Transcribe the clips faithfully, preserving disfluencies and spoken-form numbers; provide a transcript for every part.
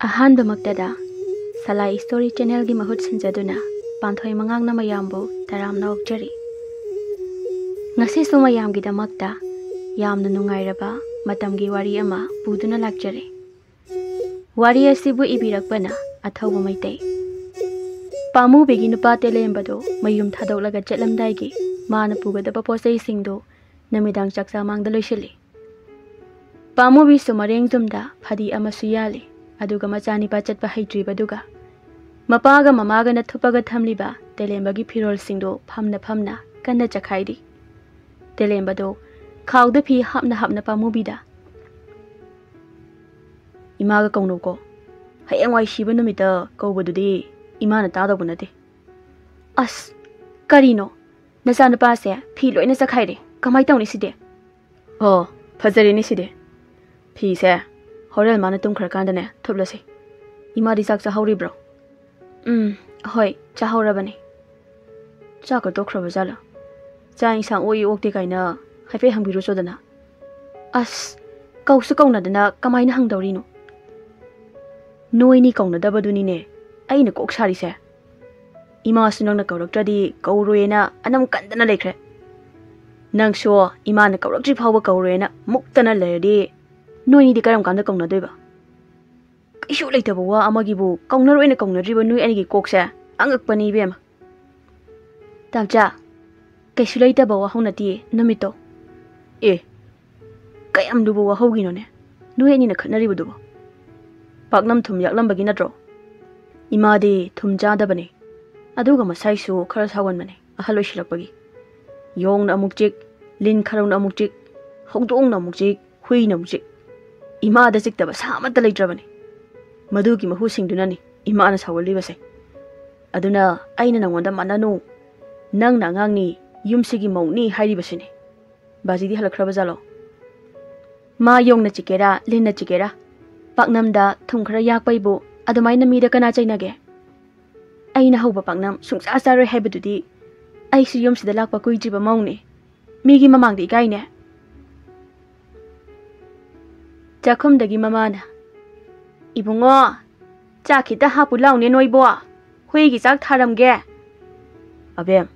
ꯑꯍꯥꯟꯕꯃꯛꯇꯗ ꯁꯂꯥꯏ story ꯆꯦꯅꯦꯜꯒꯤ ꯃꯍꯨꯠ ꯁꯤꯟꯖꯗꯨꯅ ꯄꯥꯟꯊꯣꯏ ꯃꯉꯥꯡꯅ ꯃꯌꯥꯝꯕꯨ ꯇꯔꯥꯝꯅ ꯑꯣꯛꯆꯔꯤ꯫ ꯉꯁꯤꯁꯨ ꯃꯌꯥꯝꯒꯤꯗꯃꯛꯇ ꯌꯥꯝꯅ ꯅꯨꯡꯉꯥꯏꯔꯕ ꯃꯇꯝꯒꯤ ꯋꯥꯔꯤ ꯑꯃ ꯄꯨꯗꯨꯅ ꯂꯥꯛꯆꯔꯤ꯫ ꯋꯥꯔꯤ ꯑꯁꯤꯕꯨ ꯏꯕꯤꯔꯛꯄꯅ ꯑꯊꯧꯕ ꯃꯩꯇꯩ꯫ ꯄꯥꯝꯃꯨꯕꯤꯒꯤ ꯅꯨꯄꯥ ꯇꯦꯂꯦꯝꯕꯗꯨ ꯃꯌꯨꯝ ꯊꯥꯗꯣꯛꯂꯒ ꯆꯠꯂꯝꯗꯥꯏꯒꯤ ꯃꯥꯅ ꯄꯨꯒꯗꯕ ꯄꯣꯠꯆꯩꯁꯤꯡꯗꯨ ꯅꯨꯃꯤꯗꯥꯡ ꯆꯥꯛꯆꯥ ꯃꯥꯡꯗ ꯂꯣꯏꯁꯤꯜꯂꯤ꯫ ꯄꯥꯝꯃꯨꯕꯤꯁꯨ ꯃꯔꯦꯡ ꯇꯨꯝꯗ ꯐꯗꯤ ꯑꯃꯁꯨ ꯌꯥꯜꯂꯤ, ꯑꯗꯨꯒ ꯃꯆꯥꯅꯤꯄꯥ ꯆꯠꯄ ꯍꯩꯇ꯭ꯔꯤꯕꯗꯨꯒ ꯃꯄꯥꯒ ꯃꯃꯥꯒꯅ ꯊꯨꯞꯄꯒ ꯊꯝꯂꯤꯕ ꯇꯦꯂꯦꯝꯕꯒꯤ ꯐꯤꯔꯣꯜꯁꯤꯡꯗꯨ ꯐꯝꯅ ꯐꯝꯅ ꯀꯟꯅ ꯆꯈꯥꯏꯔꯤ꯫ ꯇꯦꯂꯦꯝꯕꯗꯨ ꯈꯥꯎꯗ ꯐꯤ ꯍꯥꯞꯅ ꯍꯥꯞꯅ ꯄꯥꯝꯃꯨꯕꯤꯗ, "ꯏꯃꯥꯒ ꯀꯧꯅꯧꯀꯣ꯫ ꯍꯌꯦꯡꯋꯥꯏ ꯁꯤꯕ ꯅꯨꯃꯤꯠꯇ ꯀꯧꯕꯗꯨꯗꯤ ꯏꯃꯥꯅ ꯇꯥꯗꯧꯕ ꯅꯠꯇꯦ꯫" "ꯑꯁ, ꯀꯔꯤꯅꯣ? ꯅꯆꯥꯅꯨꯄꯥꯁꯦ ꯐꯤ ꯂꯣꯏꯅ ꯆꯈꯥꯏꯔꯦ꯫ ꯀꯃꯥꯏ ꯇꯧꯅꯤ ꯁꯤꯗꯤ?" "ꯑꯣ, ꯐꯖꯔꯦꯅꯦ ꯁꯤꯗꯤ꯫ ꯐꯤꯁꯦ ꯍꯣꯔꯦꯟ ꯃꯥꯅ ꯇꯨꯝꯈ꯭ꯔꯀꯥꯟꯗꯅꯦ ꯊꯨꯞꯂꯁꯤ꯫ ꯏꯃꯥꯗꯤ ꯆꯥꯛ ꯆꯥꯍꯧꯔꯤꯕ꯭ꯔꯣ?" "ꯎꯝ, ꯍꯣꯏ, ꯆꯥꯍꯧꯔꯕꯅꯤ꯫" "ꯆꯥꯛꯀ ꯇꯣꯛꯈ꯭ꯔꯕ ꯖꯥꯠꯂꯣ? ꯆꯥꯛ ꯏꯟꯁꯥꯡ ꯑꯣꯛꯏ ꯑꯣꯛꯇꯦ ꯀꯥꯏꯅ ꯍꯥꯏꯐꯦꯠ ꯍꯪꯕꯤꯔꯨꯆꯣꯗꯅ꯫" "ꯑꯁ, ꯀꯧꯁꯨ ꯀꯧꯅꯗꯅ ꯀꯃꯥꯏꯅ ꯍꯪꯗꯧꯔꯤꯅꯣ?" "ꯅꯣꯏꯅꯤ ꯀꯧꯅꯗꯕꯗꯨꯅꯤꯅꯦ ꯑꯩꯅ ꯀꯣꯛ ꯁꯥꯔꯤꯁꯦ꯫ ꯏꯃꯥꯁꯨ ꯅꯪꯅ ꯀꯧꯔꯛꯇ꯭ꯔꯗꯤ ꯀꯧꯔꯣꯏꯅ ꯑꯅꯝ ꯀꯟꯗꯅ ꯂꯩꯈ꯭ꯔꯦ꯫ ꯅꯪꯁꯨ ꯏꯃꯥꯅ ꯀꯧꯔꯛꯇ꯭ꯔꯤ ꯐꯥꯎꯕ ꯀꯧꯔꯣꯏꯅ ꯃꯨꯛꯇꯅ ꯂꯩꯔꯗꯤ ꯅꯣꯏꯅꯤꯗꯤ ꯀꯔꯝ ꯀꯥꯟꯗ ꯀꯧꯅꯗꯣꯏꯕ? ꯀꯩꯁꯨ ꯂꯩꯇꯕ ꯋꯥ ꯑꯃꯒꯤꯕꯨ ꯀꯧꯅꯔꯣꯏꯅ ꯀꯧꯅꯗ꯭ꯔꯤꯕ ꯅꯣꯏ ꯑꯅꯤꯒꯤ ꯀꯣꯛꯁꯦ ꯑꯉꯛꯄꯅꯤ ꯏꯕꯦꯝꯃ꯫" "ꯇꯥꯝꯆꯥ, ꯀꯩꯁꯨ ꯂꯩꯇꯕ ꯋꯥꯍꯧ ꯅꯠꯇꯤꯌꯦ ꯅꯨꯃꯤꯠꯇꯣ꯫" "ꯑꯦ, ꯀꯌꯥꯝ ꯂꯨꯕ ꯋꯥꯍꯧꯒꯤꯅꯣꯅꯦ ꯅꯣꯏ ꯑꯅꯤꯅ ꯈꯠꯅꯔꯤꯕꯗꯨꯕꯣ? ꯄꯥꯛꯅꯝ ꯊꯨꯝ ꯌꯥꯛꯂꯝꯕꯒꯤ ꯅꯠꯇ꯭ꯔꯣ? ꯏꯃꯥꯗꯤ ꯊꯨꯝ ꯆꯥꯗꯕꯅꯦ, ꯑꯗꯨꯒ ꯃꯁꯥꯏꯁꯨ ꯈꯔ ꯁꯥꯎꯒꯟꯕꯅꯦ ꯑꯍꯜ ꯑꯣꯏꯁꯤꯜꯂꯛꯄꯒꯤ꯫ ꯌꯣꯡꯅ ꯑꯃꯨꯛ ꯆꯤꯛ, ꯂꯤꯟ ꯈꯔꯧꯅ ꯑꯃꯨꯛ ꯆꯤꯛ, ꯍꯧꯗꯣꯡꯅ ꯑꯃꯨꯛ ꯆꯤꯛ, ꯍꯨꯏꯅ ꯑꯃꯨꯛ ꯆꯤꯛ꯫ ꯏꯃꯥꯗ ꯆꯤꯛꯇꯕ ꯁꯥ ꯑꯃꯠꯇ ꯂꯩꯇ꯭ꯔꯕꯅꯦ꯫ ꯃꯗꯨꯒꯤ ꯃꯍꯨꯁꯤꯡꯗꯨꯅꯅꯤ ꯏꯃꯥꯅ ꯁꯥꯎꯒꯜꯂꯤꯕꯁꯦ꯫ ꯑꯗꯨꯅ ꯑꯩꯅ ꯅꯉꯣꯟꯗ ꯃꯥꯟꯅꯅꯨ, ꯅꯪꯅ ꯑꯉꯥꯡꯅꯤ, ꯌꯨꯝꯁꯤꯒꯤ ꯃꯧꯅꯤ ꯍꯥꯏꯔꯤꯕꯁꯤꯅꯤ꯫" "ꯕꯥꯖꯤꯗꯤ ꯍꯜꯂꯛꯈ꯭ꯔꯕ ꯖꯥꯠꯂꯣ?" "ꯃꯥ ꯌꯣꯡꯅ ꯆꯤꯛꯀꯦꯔꯥ, ꯂꯤꯟꯅ ꯆꯤꯛꯀꯦꯔꯥ, ꯄꯥꯛꯅꯝꯗ ꯊꯨꯝ ꯈꯔ ꯌꯥꯛꯄꯩꯕꯨ ꯑꯗꯨꯃꯥꯏꯅ ꯃꯤꯗ ꯀꯅꯥ ꯆꯩꯅꯒꯦ? ꯑꯩꯅ ꯍꯧꯕ ꯄꯥꯛꯅꯝ ꯁꯨꯡꯆꯥ ꯆꯥꯔꯣꯏ ꯍꯥꯏꯕꯗꯨꯗꯤ ꯑꯩꯁꯨ ꯌꯨꯝꯁꯤꯗ ꯂꯥꯛꯄ ꯀꯨꯏꯗ꯭ꯔꯤꯕ ꯃꯧꯅꯦ꯫ ꯃꯤꯒꯤ ꯃꯃꯥꯡꯗ ꯏꯀꯥꯏꯅꯦ꯫" ꯆꯥꯛꯈꯨꯝꯗꯒꯤ ꯃꯃꯥꯅ, ꯏꯕꯨꯡꯉꯣ, ꯆꯥꯛ ꯈꯤꯇ ꯍꯥꯞꯄꯨ ꯂꯥꯎꯅꯦ ꯅꯣꯏꯕꯣ꯫ ꯍꯨꯏꯒꯤ ꯆꯥꯛ ꯊꯥꯔꯝꯒꯦ꯫ ꯑꯕꯦꯝ,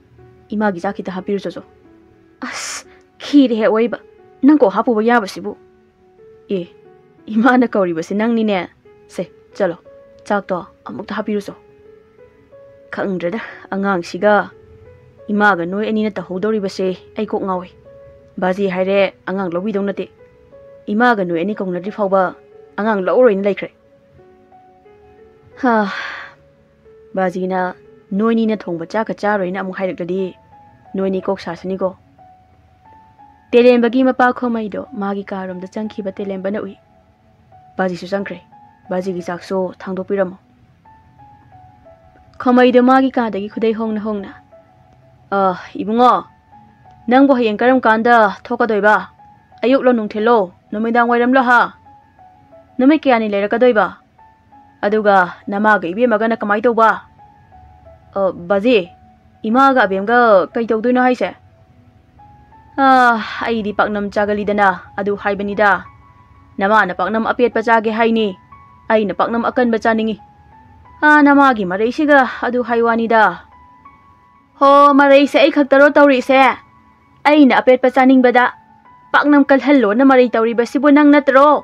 ꯏꯃꯥꯒꯤ ꯆꯥꯛ ꯈꯤꯇ ꯍꯥꯞꯄꯤꯔꯨ ꯆꯣꯆꯣ꯫ ꯑꯁ, ꯈꯤꯔꯦ ꯍꯦ ꯑꯣꯏꯕ꯫ ꯅꯪ ꯀꯣꯛ ꯍꯥꯞꯄꯨꯕ ꯌꯥꯕꯁꯤꯕꯨ꯫ ꯑꯦ, ꯏꯃꯥꯅ ꯀꯧꯔꯤꯕꯁꯤ ꯅꯪꯅꯤꯅꯦ꯫ ꯁꯦ, ꯆꯠꯂꯣ, ꯆꯥꯛꯇꯣ ꯑꯃꯨꯛꯇ ꯍꯥꯞꯄꯤꯔꯨ ꯆꯣ꯫ ꯈꯪꯗ꯭ꯔꯦꯗ, ꯑꯉꯥꯡꯁꯤꯒ ꯏꯃꯥꯒ ꯅꯣꯏ ꯑꯅꯤꯅ ꯇꯧꯍꯧꯗꯧꯔꯤꯕꯁꯦ ꯑꯩ ꯀꯣꯛ ꯉꯥꯎꯏ꯫ ꯕꯥꯖꯤ ꯍꯥꯏꯔꯦ ꯑꯉꯥꯡ ꯂꯧꯕꯤꯗꯧ ꯅꯠꯇꯦ꯫ ꯏꯃꯥꯒ ꯅꯣꯏ ꯑꯅꯤ ꯀꯧꯅꯗ꯭ꯔꯤ ꯐꯥꯎꯕ ꯑꯉꯥꯡ ꯂꯧꯔꯣꯏꯅ ꯂꯩꯈ꯭ꯔꯦ꯫ ꯍꯥ, ꯕꯥꯖꯤꯅ ꯅꯣꯏꯅꯤꯅ ꯊꯣꯡꯕ ꯆꯥꯛꯀ ꯆꯥꯔꯣꯏꯅ ꯑꯃꯨꯛ ꯍꯥꯏꯔꯛꯂꯗꯤ ꯅꯣꯏꯅꯤ ꯀꯣꯛ ꯁꯥꯁꯅꯤꯀꯣ꯫ ꯇꯦꯂꯦꯝꯕꯒꯤ ꯃꯄꯥ ꯈꯣꯃꯩꯗꯣ ꯃꯥꯒꯤ ꯀꯥꯔꯣꯝꯗ ꯆꯪꯈꯤꯕ ꯇꯦꯂꯦꯝꯕꯅ ꯎꯏ꯫ ꯕꯥꯖꯤꯁꯨ ꯆꯪꯈ꯭ꯔꯦ꯫ ꯕꯥꯖꯤꯒꯤ ꯆꯥꯛꯁꯨ ꯊꯥꯡꯗꯣꯛꯄꯤꯔꯝꯃꯣ꯫ ꯈꯣꯃꯩꯗꯣ ꯃꯥꯒꯤ ꯀꯥꯗꯒꯤ ꯈꯨꯗꯩ ꯍꯣꯡꯅ ꯍꯣꯡꯅ, "ꯑ, ꯏꯕꯨꯡꯉꯣ, ꯅꯪꯕꯨ ꯍꯌꯦꯡ ꯀꯔꯝ ꯀꯥꯟꯗ ꯊꯣꯛꯀꯗꯣꯏꯕ? ꯑꯌꯨꯛꯂꯣ ꯅꯨꯡꯊꯤꯜꯂꯣ? ꯅꯨꯃꯤꯗꯥꯡ ꯋꯥꯏꯔꯝꯂꯣ ꯍꯥ? ꯅꯨꯃꯤꯠ ꯀꯌꯥꯅꯤ ꯂꯩꯔꯛꯀꯗꯣꯏꯕ? ꯑꯗꯨꯒ ꯅꯃꯥꯒ ꯏꯕꯦꯝꯃꯒꯅ ꯀꯃꯥꯏ ꯇꯧꯕ?" "ꯑ, ꯕꯥꯖꯤ, ꯏꯃꯥꯒ ꯑꯕꯦꯝꯒ ꯀꯩ ꯇꯧꯗꯣꯏꯅꯣ ꯍꯥꯏꯁꯦ?" "ꯑ, ꯑꯩꯗꯤ ꯄꯥꯛꯅꯝ ꯆꯥꯒꯜꯂꯤꯗꯅ ꯑꯗꯨ ꯍꯥꯏꯕꯅꯤꯗ꯫ ꯅꯃꯥꯅ ꯄꯥꯛꯅꯝ ꯑꯄꯦꯠꯄ ꯆꯥꯒꯦ ꯍꯥꯏꯅꯤ, ꯑꯩꯅ ꯄꯥꯛꯅꯝ ꯑꯀꯟꯕ ꯆꯥꯅꯤꯡꯉꯤ꯫ ꯑ, ꯅꯃꯥꯒꯤ ꯃꯔꯩꯁꯤꯒ ꯑꯗꯨ ꯍꯥꯏ ꯋꯥꯅꯤꯗ꯫ ꯍꯣ, ꯃꯔꯩꯁꯦ ꯑꯩ ꯈꯛꯇꯔꯣ ꯇꯧꯔꯤꯁꯦ? ꯑꯩꯅ ꯑꯄꯦꯠꯄ ꯆꯥꯅꯤꯡꯕꯗ ꯄꯥꯛꯅꯝ ꯀꯜꯍꯜꯂꯣꯅ ꯃꯔꯩ ꯇꯧꯔꯤꯕꯁꯤꯕꯨ ꯅꯪ ꯅꯠꯇ꯭ꯔꯣ?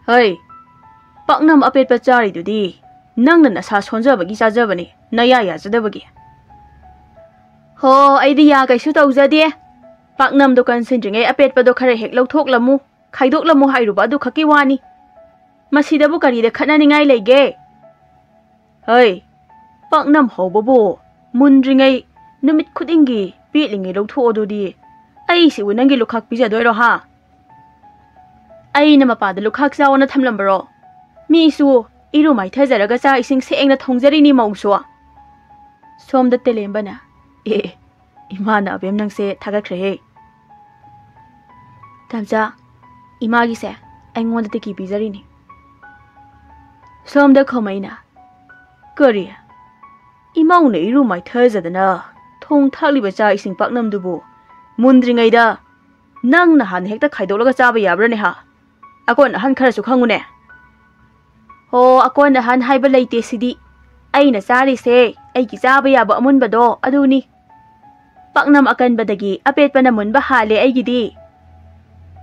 ꯍꯩ, ꯄꯥꯛꯅꯝ ꯑꯄꯦꯠꯄ ꯆꯥꯔꯤꯗꯨꯗꯤ ꯅꯪꯅ ꯅꯁꯥ ꯁꯣꯟꯖꯕꯒꯤ ꯆꯥꯖꯕꯅꯤ, ꯅꯌꯥ ꯌꯥꯖꯗꯕꯒꯤ꯫ ꯍꯣ, ꯑꯩꯗꯤ ꯌꯥ ꯀꯩꯁꯨ ꯇꯧꯖꯗꯦ꯫ ꯄꯥꯛꯅꯝꯗꯣ ꯀꯟꯁꯤꯟꯗ꯭ꯔꯤꯉꯩ ꯑꯄꯦꯠꯄꯗꯣ ꯈꯔ ꯍꯦꯛ ꯂꯧꯊꯣꯛꯂꯝꯃꯨ, ꯈꯥꯏꯗꯣꯛꯂꯝꯃꯨ ꯍꯥꯏꯔꯨꯕ ꯑꯗꯨ ꯈꯛꯀꯤ ꯋꯥꯅꯤ꯫ ꯃꯁꯤꯗꯕꯨ ꯀꯔꯤꯗ ꯈꯠꯅꯅꯤꯡꯉꯥꯏ ꯂꯩꯒꯦ? ꯍꯩ, ꯄꯥꯛꯅꯝ ꯍꯧꯕꯕꯨ ꯃꯨꯟꯗ꯭ꯔꯤꯉꯩ ꯅꯨꯃꯤꯠ ꯈꯨꯗꯤꯡꯒꯤ ꯄꯦꯠꯂꯤꯉꯩ ꯂꯧꯊꯣꯛꯑꯗꯨꯗꯤ ꯑꯩꯁꯤꯕꯨ ꯅꯪꯒꯤ ꯂꯨꯈꯥꯛ ꯄꯤꯖꯗꯣꯏꯔꯣ ꯍꯥ? ꯑꯩꯅ ꯃꯄꯥꯗ ꯂꯨꯈꯥꯛ ꯆꯥꯎꯅ ꯊꯝꯂꯝꯕꯔꯣ? ꯃꯤꯁꯨ ꯏꯔꯨ ꯃꯥꯏꯊꯖꯔꯒ ꯆꯥꯛ ꯏꯁꯤꯡ ꯁꯦꯡꯅ ꯊꯣꯡꯖꯔꯤꯅꯤ ꯃꯧꯁꯨ꯫ ꯁꯣꯝꯗ ꯇꯦꯂꯦꯝꯕꯅ, "ꯑꯦ, ꯑꯦ, ꯏꯃꯥꯅ ꯑꯕꯦꯝ ꯅꯪꯁꯦ ꯊꯥꯒꯠꯈ꯭ꯔꯦꯍꯦ꯫ ꯇꯥꯝꯆꯥ, ꯏꯃꯥꯒꯤꯁꯦ ꯑꯩꯉꯣꯟꯗ ꯇꯤꯀꯤ ꯄꯤꯖꯔꯤꯅꯤ꯫" ꯁꯣꯝꯗ ꯈꯣꯃꯩꯅ, "ꯀꯔꯤ? ꯏꯃꯧꯅ ꯏꯔꯨ ꯃꯥꯏꯊꯖꯗꯅ ꯊꯣꯡ ꯊꯥꯛꯂꯤꯕ ꯆꯥꯛ ꯏꯁꯤꯡ ꯄꯥꯛꯅꯝꯗꯨꯕꯨ ꯃꯨꯟꯗ꯭ꯔꯤꯉꯩꯗ ꯅꯪꯅ ꯍꯥꯟꯅ ꯍꯦꯛꯇ ꯈꯥꯏꯗꯣꯛꯂꯒ ꯆꯥꯕ ꯌꯥꯕ꯭ꯔꯅꯦ ꯍꯥ? ꯑꯀꯣꯟ ꯑꯍꯟ ꯈꯔꯁꯨ ꯈꯪꯉꯨꯅꯦ꯫" ꯍꯣ, ꯑꯀꯣꯟ ꯑꯍꯟ ꯍꯥꯏꯕ ꯂꯩꯇꯦ ꯁꯤꯗꯤ꯫ ꯑꯩꯅ ꯆꯥꯔꯤꯁꯦ ꯑꯩꯒꯤ ꯆꯥꯕ ꯌꯥꯕ ꯑꯃꯨꯟꯕꯗꯣ ꯑꯗꯨꯅꯤ꯫ ꯄꯥꯛꯅꯝ ꯑꯀꯟꯕꯗꯒꯤ ꯑꯄꯦꯠꯄꯅ ꯃꯨꯟꯕ ꯍꯥꯜꯂꯦ ꯑꯩꯒꯤꯗꯤ꯫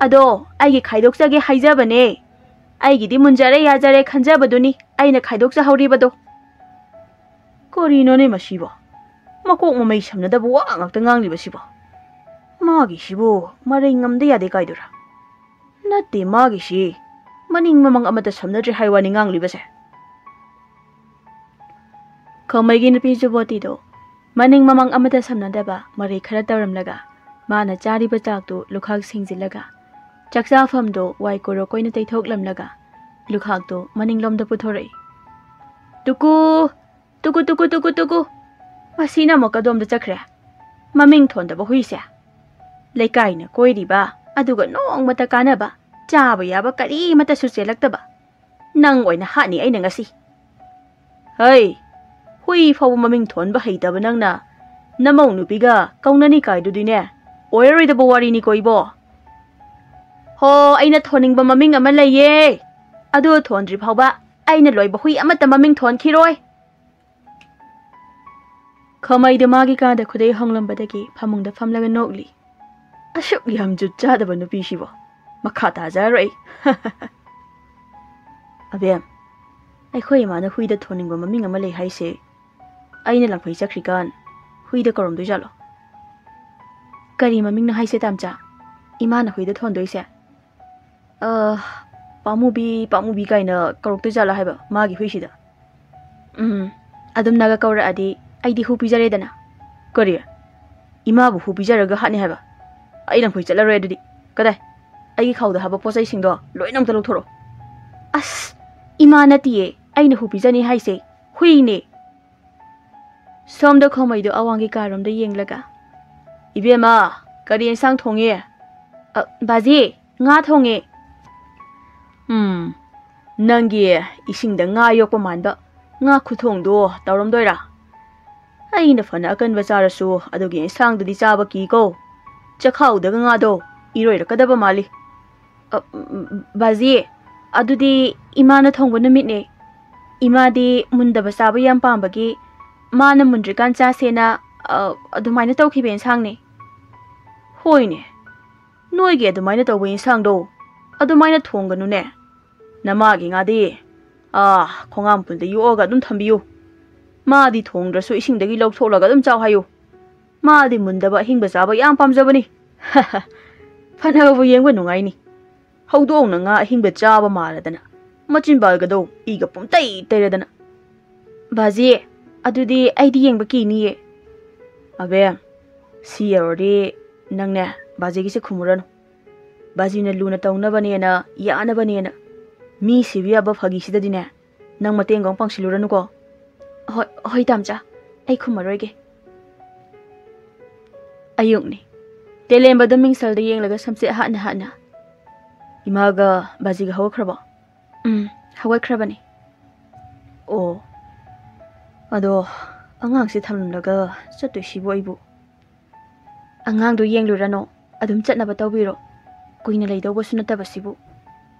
ꯑꯗꯣ ꯑꯩꯒꯤ ꯈꯥꯏꯗꯣꯛꯆꯒꯦ ꯍꯥꯏꯖꯕꯅꯦ꯫ ꯑꯩꯒꯤꯗꯤ ꯃꯨꯟꯖꯔꯦ ꯌꯥꯖꯔꯦ ꯈꯟꯖꯕꯗꯨꯅꯤ ꯑꯩꯅ ꯈꯥꯏꯗꯣꯛꯆꯍꯧꯔꯤꯕꯗꯣ꯫ ꯀꯔꯤꯅꯣꯅꯦ ꯃꯁꯤꯕꯣ? ꯃꯀꯣꯛ ꯃꯃꯩ ꯁꯝꯅꯗꯕ ꯋꯥ ꯉꯥꯛꯇ ꯉꯥꯡꯂꯤꯕꯁꯤꯕꯣ? ꯃꯥꯒꯤꯁꯤꯕꯨ ꯃꯔꯩ ꯉꯝꯗ ꯌꯥꯗꯦ ꯀꯥꯏꯗꯨꯔꯥ? ꯅꯠꯇꯦ, ꯃꯥꯒꯤꯁꯤ ꯃꯅꯤꯡ ꯃꯃꯥꯡ ꯑꯃꯠꯇ ꯁꯝꯅꯗ꯭ꯔꯦ ꯍꯥꯏ ꯋꯥꯅꯤ ꯉꯥꯡꯂꯤꯕꯁꯦ꯫ ꯈꯥꯃꯩꯒꯤ ꯅꯨꯄꯤ ꯖꯨꯕꯣꯇꯤꯗꯣ ꯃꯅꯤꯡ ꯃꯃꯥꯡ ꯑꯃꯠꯇ ꯁꯝꯅꯗꯕ ꯃꯔꯩ ꯈꯔ ꯇꯧꯔꯝꯂꯒ ꯃꯥꯅ ꯆꯥꯔꯤꯕ ꯆꯥꯛꯇꯨ ꯂꯨꯈꯥꯛ ꯁꯦꯡꯖꯤꯜꯂꯒ ꯆꯥꯛꯆꯥꯐꯝꯗꯣ ꯋꯥꯏ ꯀꯣꯔꯣꯀꯣꯏꯅ ꯇꯩꯊꯣꯛꯂꯝꯂꯒ ꯂꯨꯈꯥꯛꯇꯨ ꯃꯅꯤꯡꯂꯣꯝꯗ ꯄꯨꯊꯣꯔꯛꯏ꯫ ꯇꯨꯀꯨ! ꯇꯨꯀꯨ, ꯇꯨꯀꯨ, ꯇꯨꯀꯨ, ꯇꯨꯀꯨ! ꯃꯁꯤꯅ ꯑꯃꯨꯛ ꯀꯗꯣꯝꯗ ꯆꯠꯈ꯭ꯔꯦ? ꯃꯃꯤꯡ ꯊꯣꯟꯗꯕ ꯍꯨꯏꯁꯦ꯫ ꯂꯩꯀꯥꯏꯅ ꯀꯣꯏꯔꯤꯕ, ꯑꯗꯨꯒ ꯅꯣꯡꯃꯇ ꯀꯥꯟꯅꯕ, ꯆꯥꯕ ꯌꯥꯕ ꯀꯔꯤꯃꯠꯇꯁꯨ ꯆꯦꯜꯂꯛꯇꯕ꯫ ꯅꯪ ꯑꯣꯏꯅ ꯍꯥꯠꯅꯤ ꯑꯩꯅ ꯉꯁꯤ꯫ ꯍꯩ, ꯍꯨꯏ ꯐꯥꯎꯕ ꯃꯃꯤꯡ ꯊꯣꯟꯕ ꯍꯩꯇꯕ ꯅꯪꯅ ꯅꯃꯧ ꯅꯨꯄꯤꯒ ꯀꯧꯅꯅꯤ ꯀꯥꯏꯗꯨꯗꯤꯅꯦ, ꯑꯣꯏꯔꯔꯣꯏꯗꯕ ꯋꯥꯔꯤꯅꯤꯀꯣ ꯏꯕꯣ꯫ ꯍꯣ, ꯑꯩꯅ ꯊꯣꯟꯅꯤꯡꯕ ꯃꯃꯤꯡ ꯑꯃ ꯂꯩꯌꯦ꯫ ꯑꯗꯨ ꯊꯣꯟꯗ꯭ꯔꯤ ꯐꯥꯎꯕ ꯑꯩꯅ ꯂꯣꯏꯕ ꯍꯨꯏ ꯑꯃꯠꯇ ꯃꯃꯤꯡ ꯊꯣꯟꯈꯤꯔꯣꯏ꯫ ꯈꯥꯃꯩꯗꯨ ꯃꯥꯒꯤ ꯀꯥꯗ ꯈꯨꯗꯩ ꯍꯣꯡꯂꯝꯕꯗꯒꯤ ꯐꯃꯨꯡꯗ ꯐꯝꯂꯒ ꯅꯣꯛꯂꯤ꯫ ꯑꯁꯨꯛ ꯌꯥꯝ ꯖꯨꯠ ꯆꯥꯗꯕ ꯅꯨꯄꯤꯁꯤꯕꯣ꯫ ꯃꯈꯥ ꯇꯥꯖꯔꯣꯏ꯫ ꯑꯕꯦꯝ, ꯑꯩꯈꯣꯏ ꯏꯃꯥꯅ ꯍꯨꯏꯗ ꯊꯣꯟꯅꯤꯡꯕ ꯃꯃꯤꯡ ꯑꯃ ꯂꯩ ꯍꯥꯏꯁꯦ, ꯑꯩꯅ ꯂꯥꯡꯐꯩ ꯆꯠꯈ꯭ꯔꯤꯀꯥꯟ ꯍꯨꯏꯗ ꯀꯧꯔꯝꯗꯣꯏꯖꯥꯠꯂꯣ? ꯀꯔꯤ ꯃꯃꯤꯡꯅꯣ ꯍꯥꯏꯁꯦ ꯇꯥꯝꯆꯥ? ꯏꯃꯥꯅ ꯍꯨꯏꯗ ꯊꯣꯟꯗꯣꯏꯁꯦ? ꯑ, ꯄꯥꯃꯨꯕꯤ, ꯄꯥꯃꯨꯕꯤ ꯀꯥꯏꯅ ꯀꯧꯔꯛꯇꯣꯏꯖꯥꯠꯂꯣ ꯍꯥꯏꯕ ꯃꯥꯒꯤ ꯍꯨꯏꯁꯤꯗ? ꯎꯝ, ꯑꯗꯨꯝꯅꯒ ꯀꯧꯔꯛꯑꯗꯤ ꯑꯩꯗꯤ ꯍꯨ ꯄꯤꯖꯔꯦꯗꯅ꯫ ꯀꯔꯤ? ꯏꯃꯥꯕꯨ ꯍꯨ ꯄꯤꯖꯔꯒ ꯍꯥꯠꯅꯤ ꯍꯥꯏꯕ? ꯑꯩ ꯂꯪꯐꯩ ꯆꯠꯂꯔꯣꯏ ꯑꯗꯨꯗꯤ꯫ ꯀꯗꯥꯏ? ꯑꯩꯒꯤ ꯈꯥꯎꯗ ꯍꯥꯞꯄ ꯄꯣꯠ ꯆꯩꯁꯤꯡꯗꯣ ꯂꯣꯏꯅ ꯑꯃꯨꯛꯇ ꯂꯧꯊꯣꯔꯛꯑꯣ꯫ ꯑꯁ, ꯏꯃꯥ ꯅꯠꯇꯤꯌꯦ ꯑꯩꯅ ꯍꯨ ꯄꯤꯖꯅꯤ ꯍꯥꯏꯁꯦ, ꯍꯨꯏꯅꯦ꯫ ꯁꯣꯝꯗ ꯈꯣꯃꯩꯗꯣ ꯑꯋꯥꯡꯒꯤ ꯀꯥꯔꯣꯝꯗ ꯌꯦꯡꯂꯒ, "ꯏꯕꯦꯝꯃ, ꯀꯔꯤ ꯏꯟꯁꯥꯡ ꯊꯣꯡꯉꯤ?" "ꯑ, ꯕꯥꯖꯤ, ꯉꯥ ꯊꯣꯡꯉꯦ꯫" "ꯎꯝ, ꯅꯪꯒꯤ ꯏꯁꯤꯡꯗ ꯉꯥ ꯌꯣꯛꯄ ꯃꯥꯟꯕ ꯉꯥ ꯈꯨꯊꯣꯡꯗꯣ ꯇꯧꯔꯝꯗꯣꯏꯔꯥ? ꯑꯩꯅ ꯐꯅ ꯑꯀꯟꯕ ꯆꯥꯔꯁꯨ ꯑꯗꯨꯒꯤ ꯏꯟꯁꯥꯡꯗꯨꯗꯤ ꯆꯥꯕ ꯀꯤꯀꯣ꯫ ꯆꯈꯥꯎꯗꯒ ꯉꯥꯗꯣ ꯏꯔꯣꯏꯔꯛꯀꯗꯕ ꯃꯥꯜꯂꯤ꯫" "ꯑ, ꯎꯝ, ꯕꯥꯖꯤ, ꯑꯗꯨꯗꯤ ꯏꯃꯥꯅ ꯊꯣꯡꯕ ꯅꯨꯃꯤꯠꯅꯦ꯫ ꯏꯃꯥꯗꯤ ꯃꯨꯟꯗꯕ ꯆꯥꯕ ꯌꯥꯝ ꯄꯥꯝꯕꯒꯤ ꯃꯥꯅ ꯃꯨꯟꯗ꯭ꯔꯤꯀꯥꯟ ꯆꯥꯁꯦꯅ, ꯑ, ꯑꯗꯨꯃꯥꯏꯅ ꯇꯧꯈꯤꯕ ꯏꯟꯁꯥꯡꯅꯦ꯫ ꯍꯣꯏꯅꯦ, ꯅꯣꯏꯒꯤ ꯑꯗꯨꯃꯥꯏꯅ ꯇꯧꯕ ꯏꯟꯁꯥꯡꯗꯣ ꯑꯗꯨꯃꯥꯏꯅ ꯊꯣꯡꯒꯅꯨꯅꯦ꯫ ꯅꯃꯥꯒꯤ ꯉꯥꯗꯤ, ꯑꯥ, ꯈꯣꯡꯉꯥꯝ ꯄꯨꯟꯗ ꯌꯣꯛꯑꯒ ꯑꯗꯨꯝ ꯊꯝꯕꯤꯌꯨ꯫ ꯃꯥꯗꯤ ꯊꯣꯡꯗ꯭ꯔꯁꯨ ꯏꯁꯤꯡꯗꯒꯤ ꯂꯧꯊꯣꯛꯂꯒ ꯑꯗꯨꯝ ꯆꯥꯎ ꯍꯥꯏꯌꯨ꯫ ꯃꯥꯗꯤ ꯃꯨꯟꯗꯕ ꯑꯍꯤꯡꯕ ꯆꯥꯕ ꯌꯥꯝ ꯄꯥꯝꯖꯕꯅꯤ꯫ ꯐꯅꯕꯕꯨ ꯌꯦꯡꯕ ꯅꯨꯡꯉꯥꯏꯅꯤ꯫ ꯍꯧꯗꯣꯡꯅ ꯉꯥ ꯑꯍꯤꯡꯕ ꯆꯥꯕ ꯃꯥꯜꯂꯗꯅ ꯃꯆꯤꯟꯕꯥꯜꯒꯗꯣ ꯏꯒ ꯄꯨꯝꯇꯩ ꯇꯩꯔꯗꯅ꯫ ꯕꯥꯖꯤ, ꯑꯗꯨꯗꯤ ꯑꯩꯗꯤ ꯌꯦꯡꯕ ꯀꯤꯅꯤꯌꯦ꯫ ꯑꯕꯦꯝ, ꯁꯤ ꯌꯧꯔꯗꯤ ꯅꯪꯅꯦ ꯕꯥꯖꯤꯒꯤꯁꯦ ꯈꯨꯝꯃꯨꯔꯅꯨ꯫ ꯕꯥꯖꯤꯅ ꯂꯨꯅ ꯇꯧꯅꯕꯅꯦꯅ, ꯌꯥꯅꯕꯅꯦꯅ ꯃꯤ ꯁꯤꯕ ꯌꯥꯕ ꯐꯥꯒꯤꯁꯤꯗꯗꯤꯅꯦ, ꯅꯪ ꯃꯇꯦꯡꯒ ꯑꯃꯨꯛ ꯄꯥꯡꯁꯤꯜꯂꯨꯔꯅꯨꯀꯣ꯫ ꯍꯣꯏ, ꯍꯣꯏ, ꯇꯥꯝꯆꯥ, ꯑꯩ ꯈꯨꯝꯃꯔꯣꯏꯒꯦ꯫ ꯑꯌꯨꯛꯅꯤ꯫ ꯇꯦꯂꯦꯝꯕꯗ ꯃꯤꯡꯁꯦꯜꯗ ꯌꯦꯡꯂꯒ ꯁꯝꯆꯦꯠ ꯍꯥꯠꯅ ꯍꯥꯠꯅ, "ꯏꯃꯥꯒ ꯕꯥꯖꯤꯒ ꯍꯧꯒꯠꯈ꯭ꯔꯕꯣ?" "ꯎꯝ, ꯍꯧꯒꯠꯈ꯭ꯔꯕꯅꯤ꯫" "ꯑꯣ, ꯑꯗꯣ ꯑꯉꯥꯡꯁꯦ ꯊꯝꯂꯝꯂꯒ ꯆꯠꯇꯣꯏꯁꯤꯕꯨ ꯑꯩꯕꯨ?" "ꯑꯉꯥꯡꯗꯣ ꯌꯦꯡꯂꯨꯔꯅꯣ, ꯑꯗꯨꯝ ꯆꯠꯅꯕ ꯇꯧꯕꯤꯔꯣ꯫ ꯀꯨꯏꯅ ꯂꯩꯗꯧꯕꯁꯨ ꯅꯠꯇꯕꯁꯤꯕꯨ꯫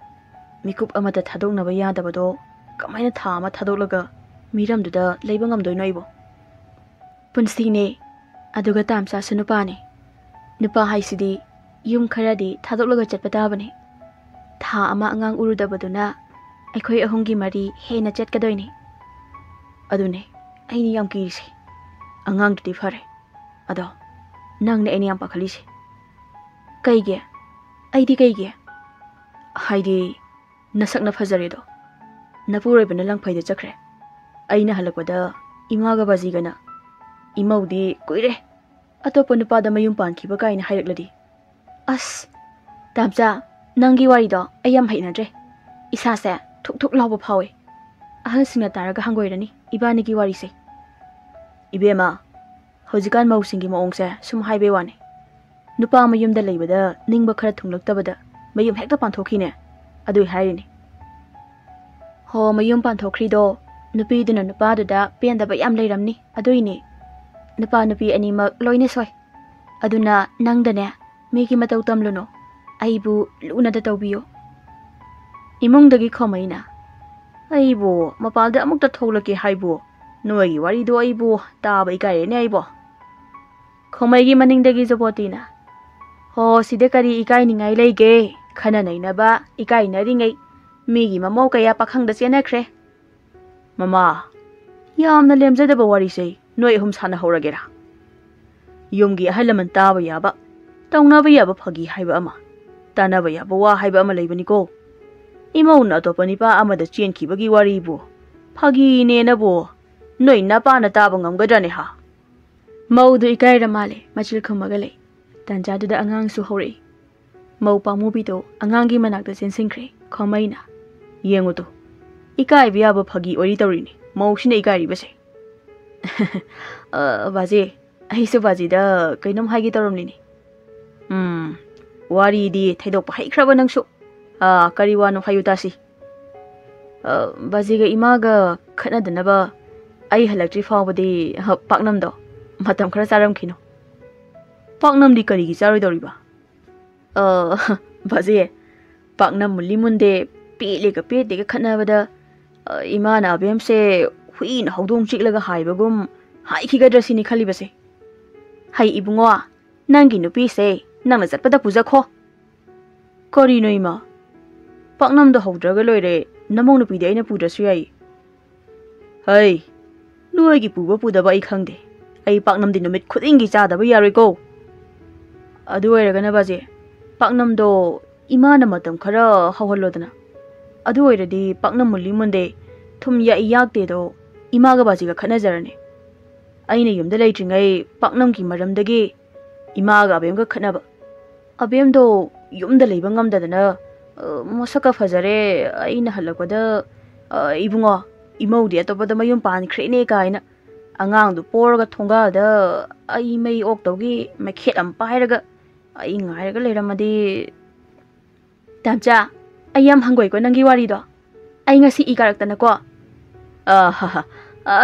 ꯃꯤꯀꯨꯞ ꯑꯃꯠꯇ ꯊꯥꯗꯣꯛꯅꯕ ꯌꯥꯗꯕꯗꯣ ꯀꯃꯥꯏꯅ ꯊꯥ ꯑꯃ ꯊꯥꯗꯣꯛꯂꯒ ꯃꯤꯔꯝꯗꯨꯗ ꯂꯩꯕ ꯉꯝꯗꯣꯏꯅꯣ ꯑꯩꯕꯣ?" "ꯄꯨꯟꯁꯤꯅꯦ, ꯑꯗꯨꯒ ꯇꯥꯝꯆꯥꯁꯨ ꯅꯨꯄꯥꯅꯦ꯫ ꯅꯨꯄꯥ ꯍꯥꯏꯁꯤꯗꯤ ꯌꯨꯝ ꯈꯔꯗꯤ ꯊꯥꯗꯣꯛꯂꯒ ꯆꯠꯄ ꯇꯥꯕꯅꯦ꯫ ꯊꯥ ꯑꯃ ꯑꯉꯥꯡ ꯎꯔꯨꯗꯕꯗꯨꯅ ꯑꯩꯈꯣꯏ ꯑꯍꯨꯝꯒꯤ ꯃꯔꯤ ꯍꯦꯟꯅ ꯆꯠꯀꯗꯣꯏꯅꯦ꯫ ꯑꯗꯨꯅꯦ ꯑꯩꯅ ꯌꯥꯝ ꯀꯤꯔꯤꯁꯦ꯫ ꯑꯉꯥꯡꯗꯨꯗꯤ ꯐꯔꯦ, ꯑꯗꯣ ꯅꯪꯅꯦ ꯑꯩꯅ ꯌꯥꯝ ꯄꯥꯈꯠꯂꯤꯁꯦ꯫" "ꯀꯩꯒꯤ? ꯑꯩꯗꯤ ꯀꯩꯒꯤ?" "ꯍꯥꯏꯗꯤ ꯅꯁꯛꯅ ꯐꯖꯔꯦꯗꯣ꯫ ꯅꯄꯨꯔꯣꯏꯕꯅ ꯂꯪꯐꯩꯗ ꯆꯠꯈ꯭ꯔꯦ꯫ ꯑꯩꯅ ꯍꯜꯂꯛꯄꯗ ꯏꯃꯥꯒ ꯕꯥꯖꯤꯒꯅ, 'ꯏꯃꯧꯗꯤ ꯀꯨꯏꯔꯦ ꯑꯇꯣꯞꯄ ꯅꯨꯄꯥꯗ ꯃꯌꯨꯝ ꯄꯥꯟꯈꯤꯕ' ꯀꯥꯏꯅ ꯍꯥꯏꯔꯛꯂꯗꯤ?" "ꯑꯁ, ꯇꯥꯝꯆꯥ, ꯅꯪꯒꯤ ꯋꯥꯔꯤꯗꯣ ꯑꯩ ꯌꯥꯝ ꯍꯩꯅꯗ꯭ꯔꯦ꯫ ꯏꯁꯥꯁꯦ ꯊꯨꯛ ꯊꯨꯛ ꯂꯥꯎꯕ ꯐꯥꯎꯋꯦ꯫ ꯑꯍꯜꯁꯤꯡꯅ ꯇꯥꯔꯒ ꯍꯪꯒꯣꯏꯔꯅꯤ ꯏꯕꯥꯅꯤꯒꯤ ꯋꯥꯔꯤꯁꯦ꯫" "ꯏꯕꯦꯝꯃ, ꯍꯧꯖꯤꯛꯀꯥꯟ ꯃꯧꯁꯤꯡꯒꯤ ꯃꯑꯣꯡꯁꯦ ꯁꯨꯝ ꯍꯥꯏꯕꯩ ꯋꯥꯅꯤ꯫ ꯅꯨꯄꯥ ꯃꯌꯨꯝꯗ ꯂꯩꯕꯗ ꯅꯤꯡꯕ ꯈꯔ ꯊꯨꯡꯂꯛꯇꯕꯗ ꯃꯌꯨꯝ ꯍꯦꯛꯇ ꯄꯥꯟꯊꯣꯛꯈꯤꯅꯦ꯫ ꯑꯗꯨꯏ ꯍꯥꯏꯔꯤꯅꯤ꯫" "ꯍꯣ, ꯃꯌꯨꯝ ꯄꯥꯟꯊꯣꯛꯈ꯭ꯔꯤꯗꯣ ꯅꯨꯄꯤꯗꯨꯅ ꯅꯨꯄꯥꯗꯨꯗ ꯄꯦꯟꯗꯕ ꯌꯥꯝ ꯂꯩꯔꯝꯅꯤ, ꯑꯗꯨꯏꯅꯤ꯫ ꯅꯨꯄꯥ ꯅꯨꯄꯤ ꯑꯅꯤꯃꯛ ꯂꯣꯏꯅ ꯁꯣꯏ꯫ ꯑꯗꯨꯅ ꯅꯪꯗꯅꯦ ꯃꯤꯒꯤ ꯃꯇꯧ ꯇꯝꯂꯨꯅꯨ, ꯑꯩꯕꯨ ꯂꯨꯅꯗ ꯇꯧꯕꯤꯌꯨ꯫" ꯏꯃꯨꯡꯗꯒꯤ ꯈꯣꯃꯩꯅ, ꯑꯩꯕꯨ ꯃꯄꯥꯟꯗ ꯑꯃꯨꯛꯇ ꯊꯣꯛꯂꯛꯀꯦ ꯍꯥꯏꯕꯨ? ꯅꯣꯏꯒꯤ ꯋꯥꯔꯤꯗꯣ ꯑꯩꯕꯨ ꯇꯥꯕ ꯏꯀꯥꯏꯔꯦꯅꯦ ꯑꯩꯕꯨ꯫ ꯈꯣꯃꯩꯒꯤ ꯃꯅꯤꯡꯗꯒꯤ ꯖꯣꯕꯣꯇꯤꯅ, "ꯍꯣ, ꯁꯤꯗ ꯀꯔꯤ ꯏꯀꯥꯏꯅꯤꯡꯉꯥꯏ ꯂꯩꯒꯦ? ꯈꯟꯅ ꯅꯩꯅꯕ ꯏꯀꯥꯏꯅꯔꯤꯉꯩ ꯃꯤꯒꯤ ꯃꯃꯧ ꯀꯌꯥ ꯄꯥꯈꯪꯗ ꯆꯦꯟꯅꯈ꯭ꯔꯦ꯫" "ꯃꯃꯥ, ꯌꯥꯝꯅ ꯂꯦꯝꯖꯗꯕ ꯋꯥꯔꯤꯁꯦ ꯅꯣꯏ ꯑꯍꯨꯝ ꯁꯥꯟꯅꯍꯧꯔꯒꯦꯔꯥ? ꯌꯨꯝꯒꯤ ꯑꯍꯜ ꯂꯃꯟ ꯇꯥꯕ ꯌꯥꯕ, ꯇꯧꯅꯕ ꯌꯥꯕ ꯐꯥꯒꯤ ꯍꯥꯏꯕ ꯑꯃ, ꯇꯥꯅꯕ ꯌꯥꯕ ꯋꯥ ꯍꯥꯏꯕ ꯑꯃ ꯂꯩꯕꯅꯤꯀꯣ꯫ ꯏꯃꯧꯅ ꯑꯇꯣꯞꯄ ꯅꯤꯄꯥ ꯑꯃꯗ ꯆꯦꯟꯈꯤꯕꯒꯤ ꯋꯥꯔꯤꯕꯨ ꯐꯥꯒꯤꯅꯦꯅꯕꯨ ꯅꯣꯏ ꯅꯄꯥꯅ ꯇꯥꯕ ꯉꯝꯒꯗ꯭ꯔꯅꯦ ꯍꯥ?" ꯃꯧꯗꯨ ꯏꯀꯥꯏꯔ ꯃꯥꯜꯂꯦ, ꯃꯆꯤꯜ ꯈꯨꯝꯃꯒ ꯂꯩ꯫ ꯇꯥꯟꯖꯥꯗꯨꯗ ꯑꯉꯥꯡꯁꯨ ꯍꯧꯔꯛꯏ꯫ ꯃꯧ ꯄꯥꯝꯃꯨꯕꯤꯗꯣ ꯑꯉꯥꯡꯒꯤ ꯃꯅꯥꯛꯇ ꯆꯦꯟꯁꯤꯟꯈ꯭ꯔꯦ꯫ ꯈꯣꯃꯩꯅ, "ꯌꯦꯡꯉꯨ ꯇꯨ, ꯏꯀꯥꯏꯕ ꯌꯥꯕ ꯐꯥꯒꯤ ꯑꯣꯏꯔꯤ ꯇꯧꯔꯤꯅꯤ ꯃꯧꯁꯤꯅ ꯏꯀꯥꯏꯔꯤꯕꯁꯦ꯫" "ꯑ, ꯕꯥꯖꯤ, ꯑꯩꯁꯨ ꯕꯥꯖꯤꯗ ꯀꯩꯅꯣꯝ ꯍꯥꯏꯒꯦ ꯇꯧꯔꯝꯂꯤꯅꯤ꯫" "ꯎꯝ, ꯋꯥꯔꯤꯗꯤ ꯊꯩꯗꯣꯛꯄ ꯍꯩꯈ꯭ꯔꯕ ꯅꯪꯁꯨ꯫ ꯑ, ꯀꯔꯤ ꯋꯥꯅꯣ ꯍꯥꯏꯌꯨ ꯇꯥꯁꯤ꯫" "ꯑ, ꯕꯥꯖꯤꯒ ꯏꯃꯥꯒ ꯈꯠꯅꯗꯅꯕ ꯑꯩ ꯍꯜꯂꯛꯇ꯭ꯔꯤ ꯐꯥꯎꯕꯗꯤ, ꯑ, ꯄꯥꯛꯅꯝꯗꯣ ꯃꯇꯝ ꯈꯔ ꯆꯥꯔꯝꯈꯤꯅꯨ꯫" "ꯄꯥꯛꯅꯝꯗꯤ ꯀꯔꯤꯒꯤ ꯆꯥꯔꯣꯏꯗꯧꯔꯤꯕ?" "ꯑ, ꯕꯥꯖꯤ, ꯄꯥꯛꯅꯝ ꯃꯨꯜꯂꯤ ꯃꯨꯟꯗꯦ, ꯄꯦꯠꯂꯦꯒ ꯄꯦꯠꯇꯦꯒ ꯈꯠꯅꯕꯗ, ꯑ, ꯏꯃꯥꯅ ꯑꯕꯦꯝꯁꯦ ꯍꯨꯏꯅ ꯍꯧꯗꯣꯡ ꯆꯤꯛꯂꯒ ꯍꯥꯏꯕꯒꯨꯝ ꯍꯥꯏꯈꯤꯒꯗ꯭ꯔꯥ ꯁꯤꯅꯤ ꯈꯜꯂꯤꯕꯁꯦ꯫ ꯍꯩ ꯏꯕꯨꯡꯉꯣ, ꯅꯪꯒꯤ ꯅꯨꯄꯤꯁꯦ ꯅꯪꯅ ꯆꯠꯄꯗ ꯄꯨꯖꯈꯣ꯫" "ꯀꯔꯤꯅꯣ ꯏꯃꯥ? ꯄꯥꯛꯅꯝꯗꯣ ꯍꯧꯗ꯭ꯔꯒ ꯂꯣꯏꯔꯦ, ꯅꯃꯧ ꯅꯨꯄꯤꯗꯤ ꯑꯩꯅ ꯄꯨꯗ꯭ꯔꯁꯨ ꯌꯥꯏ꯫" "ꯍꯩ, ꯅꯣꯏꯒꯤ ꯄꯨꯕ ꯄꯨꯗꯕ ꯑꯩ ꯈꯪꯗꯦ꯫ ꯑꯩ ꯄꯥꯛꯅꯝꯗꯤ ꯅꯨꯃꯤꯠ ꯈꯨꯗꯤꯡꯒꯤ ꯆꯥꯗꯕ ꯌꯥꯔꯣꯏꯀꯣ꯫ ꯑꯗꯨ ꯑꯣꯏꯔꯒꯅ ꯕꯥꯖꯦ, ꯄꯥꯛꯅꯝꯗꯣ ꯏꯃꯥꯅ ꯃꯇꯝ ꯈꯔ ꯍꯧꯍꯜꯂꯣꯗꯅ꯫ ꯑꯗꯨ ꯑꯣꯏꯔꯗꯤ ꯄꯥꯛꯅꯝ ꯃꯨꯜꯂꯤ ꯃꯨꯟꯗꯦ, ꯊꯨꯝ ꯌꯥꯛꯏ ꯌꯥꯛꯇꯦꯗꯣ ꯏꯃꯥꯒ ꯕꯥꯖꯤꯒ ꯈꯠꯅꯖꯔꯅꯤ꯫ ꯑꯩꯅ ꯌꯨꯝꯗ ꯂꯩꯇ꯭ꯔꯤꯉꯩ ꯄꯥꯛꯅꯝꯒꯤ ꯃꯔꯝꯗꯒꯤ ꯏꯃꯥꯒ ꯑꯕꯦꯝꯒ ꯈꯠꯅꯕ꯫ ꯑꯕꯦꯝꯗꯣ ꯌꯨꯝꯗ ꯂꯩꯕ ꯉꯝꯗꯗꯅ, ꯑ, ꯃꯁꯛꯀ ꯐꯖꯔꯦ, ꯑꯩꯅ ꯍꯜꯂꯛꯄꯗ, ꯑ, ꯏꯕꯨꯡꯉꯣ, ꯏꯃꯧꯗꯤ ꯑꯇꯣꯞꯄꯗ ꯃꯌꯨꯝ ꯄꯥꯟꯈ꯭ꯔꯦꯅꯦ ꯀꯥꯏꯅ ꯑꯉꯥꯡꯗꯨ ꯄꯣꯔꯒ ꯊꯣꯡꯒꯥꯜꯗ ꯑꯩ ꯃꯩ ꯑꯣꯛꯇꯧꯒꯤ ꯃꯩꯈꯦꯠ ꯑꯃ ꯄꯥꯏꯔꯒ ꯑꯩ ꯉꯥꯏꯔꯒ ꯂꯩꯔꯝꯃꯗꯤ꯫" "ꯇꯥꯝꯆꯥ, ꯑꯩ ꯌꯥꯝ ꯍꯪꯒꯣꯏꯀꯣ ꯅꯪꯒꯤ ꯋꯥꯔꯤꯗꯣ꯫ ꯑꯩ ꯉꯁꯤ ꯏ ꯀꯥꯔꯛꯇꯅꯀꯣ꯫" "ꯑ, ꯍ, ꯍ,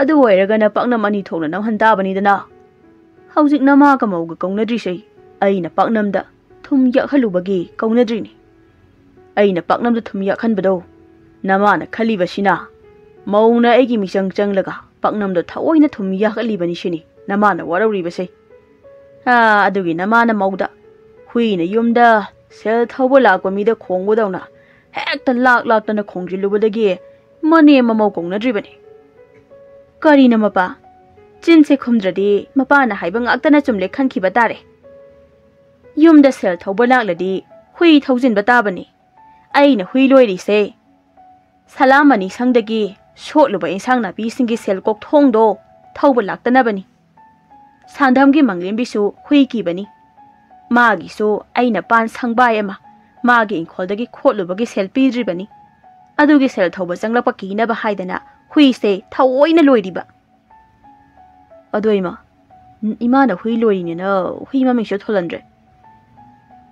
ꯑꯗꯨ ꯑꯣꯏꯔꯒꯅ ꯄꯥꯛꯅꯝ ꯑꯅꯤ ꯊꯣꯛꯅ ꯅꯝꯍꯟ ꯇꯥꯕꯅꯤꯗꯅ꯫ ꯍꯧꯖꯤꯛ ꯅꯃꯥꯒ ꯃꯧꯒ ꯀꯧꯅꯗ꯭ꯔꯤꯁꯦ ꯑꯩꯅ ꯄꯥꯛꯅꯝꯗ ꯊꯨꯝ ꯌꯥꯛꯍꯜꯂꯨꯕꯒꯤ ꯀꯧꯅꯗ꯭ꯔꯤꯅꯤ꯫ ꯑꯩꯅ ꯄꯥꯛꯅꯝꯗ ꯊꯨꯝ ꯌꯥꯛꯍꯟꯕꯗꯣ ꯅꯃꯥꯅ ꯈꯜꯂꯤꯕꯁꯤꯅ ꯃꯧꯅ ꯑꯩꯒꯤ ꯃꯤꯆꯪ ꯆꯪꯂꯒ ꯄꯥꯛꯅꯝꯗꯣ ꯊꯑꯣꯏꯅ ꯊꯨꯝ ꯌꯥꯛꯍꯜꯂꯤꯕꯅꯤ ꯁꯤꯅꯤ ꯅꯃꯥꯅ ꯋꯥꯔꯧꯔꯤꯕꯁꯦ꯫ ꯑꯥ, ꯑꯗꯨꯒꯤ ꯅꯃꯥꯅ ꯃꯧꯗ ꯍꯨꯏꯅ ꯌꯨꯝꯗ ꯁꯦꯜ ꯊꯧꯕ ꯂꯥꯛꯄ ꯃꯤꯗ ꯈꯣꯡꯕꯗꯧꯅ ꯍꯦꯛꯇ ꯂꯥꯛ ꯂꯥꯛꯇꯅ ꯈꯣꯡꯖꯤꯜꯂꯨꯕꯗꯒꯤ ꯃꯅꯦꯝ ꯃꯃꯧ ꯀꯧꯅꯗ꯭ꯔꯤꯕꯅꯤ꯫ ꯀꯔꯤꯅꯣ ꯃꯄꯥ? ꯆꯤꯟꯁꯦ ꯈꯨꯝꯗ꯭ꯔꯗꯤ ꯃꯄꯥꯅ ꯍꯥꯏꯕ ꯉꯥꯛꯇꯅ ꯆꯨꯝꯂꯦ ꯈꯟꯈꯤꯕ ꯇꯥꯔꯦ꯫ ꯌꯨꯝꯗ ꯁꯦꯜ ꯊꯧꯕ ꯂꯥꯛꯂꯗꯤ ꯍꯨꯏ ꯊꯧꯖꯤꯟꯕ ꯇꯥꯕꯅꯤ꯫ ꯑꯩꯅ ꯍꯨꯏ ꯂꯣꯏꯔꯤꯁꯦ ꯁꯂꯥꯃꯅꯤ ꯁꯪꯗꯒꯤ ꯁꯣꯠꯂꯨꯕ ꯏꯟꯁꯥꯡ ꯅꯥꯄꯤꯁꯤꯡꯒꯤ ꯁꯦꯜ ꯀꯣꯛꯊꯣꯡꯗꯣ ꯊꯧꯕ ꯂꯥꯛꯇꯅꯕꯅꯤ꯫ ꯁꯥꯟꯗꯝꯒꯤ ꯃꯪꯂꯦꯝꯕꯤꯁꯨ ꯍꯨꯏ ꯀꯤꯕꯅꯤ꯫ ꯃꯥꯒꯤꯁꯨ ꯑꯩꯅ ꯄꯥꯟ ꯁꯪꯕꯥꯏ ꯑꯃ ꯃꯥꯒꯤ ꯏꯪꯈꯣꯜꯗꯒꯤ ꯈꯣꯠꯂꯨꯕꯒꯤ ꯁꯦꯜ ꯄꯤꯗ꯭ꯔꯤꯕꯅꯤ꯫ ꯑꯗꯨꯒꯤ ꯁꯦꯜ ꯊꯧꯕ ꯆꯪꯂꯛꯄ ꯀꯤꯅꯕ ꯍꯥꯏꯗꯅ ꯍꯨꯏꯁꯦ ꯊꯑꯣꯏꯅ ꯂꯣꯏꯔꯤꯕ꯫ ꯑꯗꯣ ꯏꯃꯥ, ꯏꯃꯥꯅ ꯍꯨꯏ ꯂꯣꯏꯔꯤꯅꯦꯅ ꯍꯨꯏ ꯃꯃꯤꯡꯁꯨ ꯊꯣꯜꯍꯟꯗ꯭ꯔꯦ꯫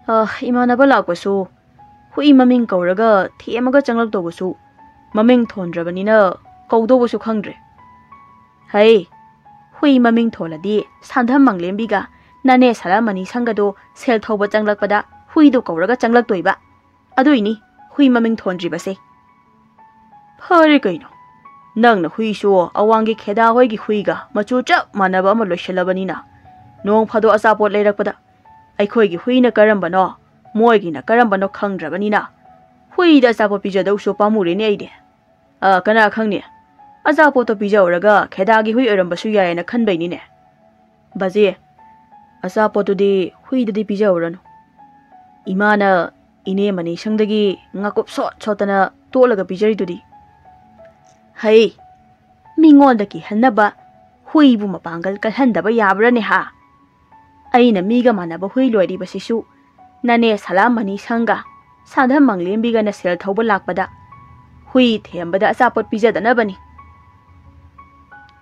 ꯑ, ꯏꯃꯥꯟꯅꯕ ꯂꯥꯛꯄꯁꯨ ꯍꯨꯏ ꯃꯃꯤꯡ ꯀꯧꯔꯒ ꯊꯦꯝꯃꯒ ꯆꯪꯂꯛꯇꯧꯕꯁꯨ ꯃꯃꯤꯡ ꯊꯣꯟꯗ꯭ꯔꯕꯅꯤꯅ ꯀꯧꯗꯧꯕꯁꯨ ꯈꯪꯗ꯭ꯔꯦ꯫ ꯍꯩ, ꯍꯨꯏ ꯃꯃꯤꯡ ꯊꯣꯜꯂꯗꯤ ꯁꯥꯟꯗꯝ ꯃꯪꯂꯦꯝꯕꯤꯒ ꯅꯅꯦ ꯁꯂꯥꯃꯅꯤ ꯁꯪꯒꯗꯣ ꯁꯦꯜ ꯊꯧꯕ ꯆꯪꯂꯛꯄꯗ ꯍꯨꯏꯗꯣ ꯀꯧꯔꯒ ꯆꯪꯂꯛꯇꯣꯏꯕ꯫ ꯑꯗꯨꯏꯅꯤ ꯍꯨꯏ ꯃꯃꯤꯡ ꯊꯣꯟꯗ꯭ꯔꯤꯕꯁꯦ꯫ ꯐꯔꯦ ꯀꯩꯅꯣ, ꯅꯪꯅ ꯍꯨꯏꯁꯨ ꯑꯋꯥꯡꯒꯤ ꯈꯦꯗꯥ ꯍꯣꯏꯒꯤ ꯍꯨꯏꯒ ꯃꯆꯨ ꯆꯞ ꯃꯥꯟꯅꯕ ꯑꯃ ꯂꯣꯏꯁꯤꯜꯂꯕꯅꯤꯅ ꯅꯣꯡ ꯐꯥꯗꯣꯛ ꯑꯆꯥꯄꯣꯠ ꯂꯩꯔꯛꯄꯗ ꯑꯩꯈꯣꯏꯒꯤ ꯍꯨꯏꯅ ꯀꯔꯝꯕꯅꯣ ꯃꯣꯏꯒꯤꯅ ꯀꯔꯝꯕꯅꯣ ꯈꯪꯗ꯭ꯔꯕꯅꯤꯅ ꯍꯨꯏꯗ ꯑꯆꯥꯄꯣꯠ ꯄꯤꯖꯗꯧꯁꯨ ꯄꯥꯝꯃꯨꯔꯦꯅꯦ ꯑꯩꯗꯤ꯫ ꯑ, ꯀꯅꯥ ꯈꯪꯅꯤ? ꯑꯆꯥꯄꯣꯠꯇꯣ ꯄꯤꯖꯍꯧꯔꯒ ꯈꯦꯗꯥꯒꯤ ꯍꯨꯏ ꯑꯣꯏꯔꯝꯕꯁꯨ ꯌꯥꯏꯌꯦꯅ ꯈꯟꯕꯩꯅꯤꯅꯦ꯫ ꯕꯥꯖꯤ, ꯑꯆꯥꯄꯣꯠꯇꯨꯗꯤ ꯍꯨꯏꯗꯗꯤ ꯄꯤꯖꯍꯧꯔꯅꯨ꯫ ꯏꯃꯥꯅ ꯏꯅꯦ ꯃꯅꯤꯁꯪꯗꯒꯤ ꯉꯥꯀꯨꯞ ꯁꯣꯠ ꯁꯣꯠꯇꯅ ꯇꯣꯠꯂꯒ ꯄꯤꯖꯔꯤꯗꯨꯗꯤ꯫ ꯍꯩ, ꯃꯤꯉꯣꯟꯗ ꯀꯤꯍꯟꯅꯕ ꯍꯨꯏꯕꯨ ꯃꯄꯥꯡꯒꯜ ꯀꯜꯍꯟꯗꯕ ꯌꯥꯕ꯭ꯔꯅꯦ ꯍꯥ? ꯑꯩꯅ ꯃꯤꯒ ꯃꯥꯟꯅꯕ ꯍꯨꯏ ꯂꯣꯏꯔꯤꯕꯁꯤꯁꯨ ꯅꯅꯦ ꯁꯂꯥꯃꯅꯤ ꯁꯪꯒ ꯁꯥꯟꯗꯝ ꯃꯪꯂꯦꯝꯕꯤꯒꯅ ꯁꯦꯜ ꯊꯧꯕ ꯂꯥꯛꯄꯗ ꯍꯨꯏ ꯊꯦꯝꯕꯗ ꯑꯆꯥꯄꯣꯠ ꯄꯤꯖꯗꯅꯕꯅꯤ꯫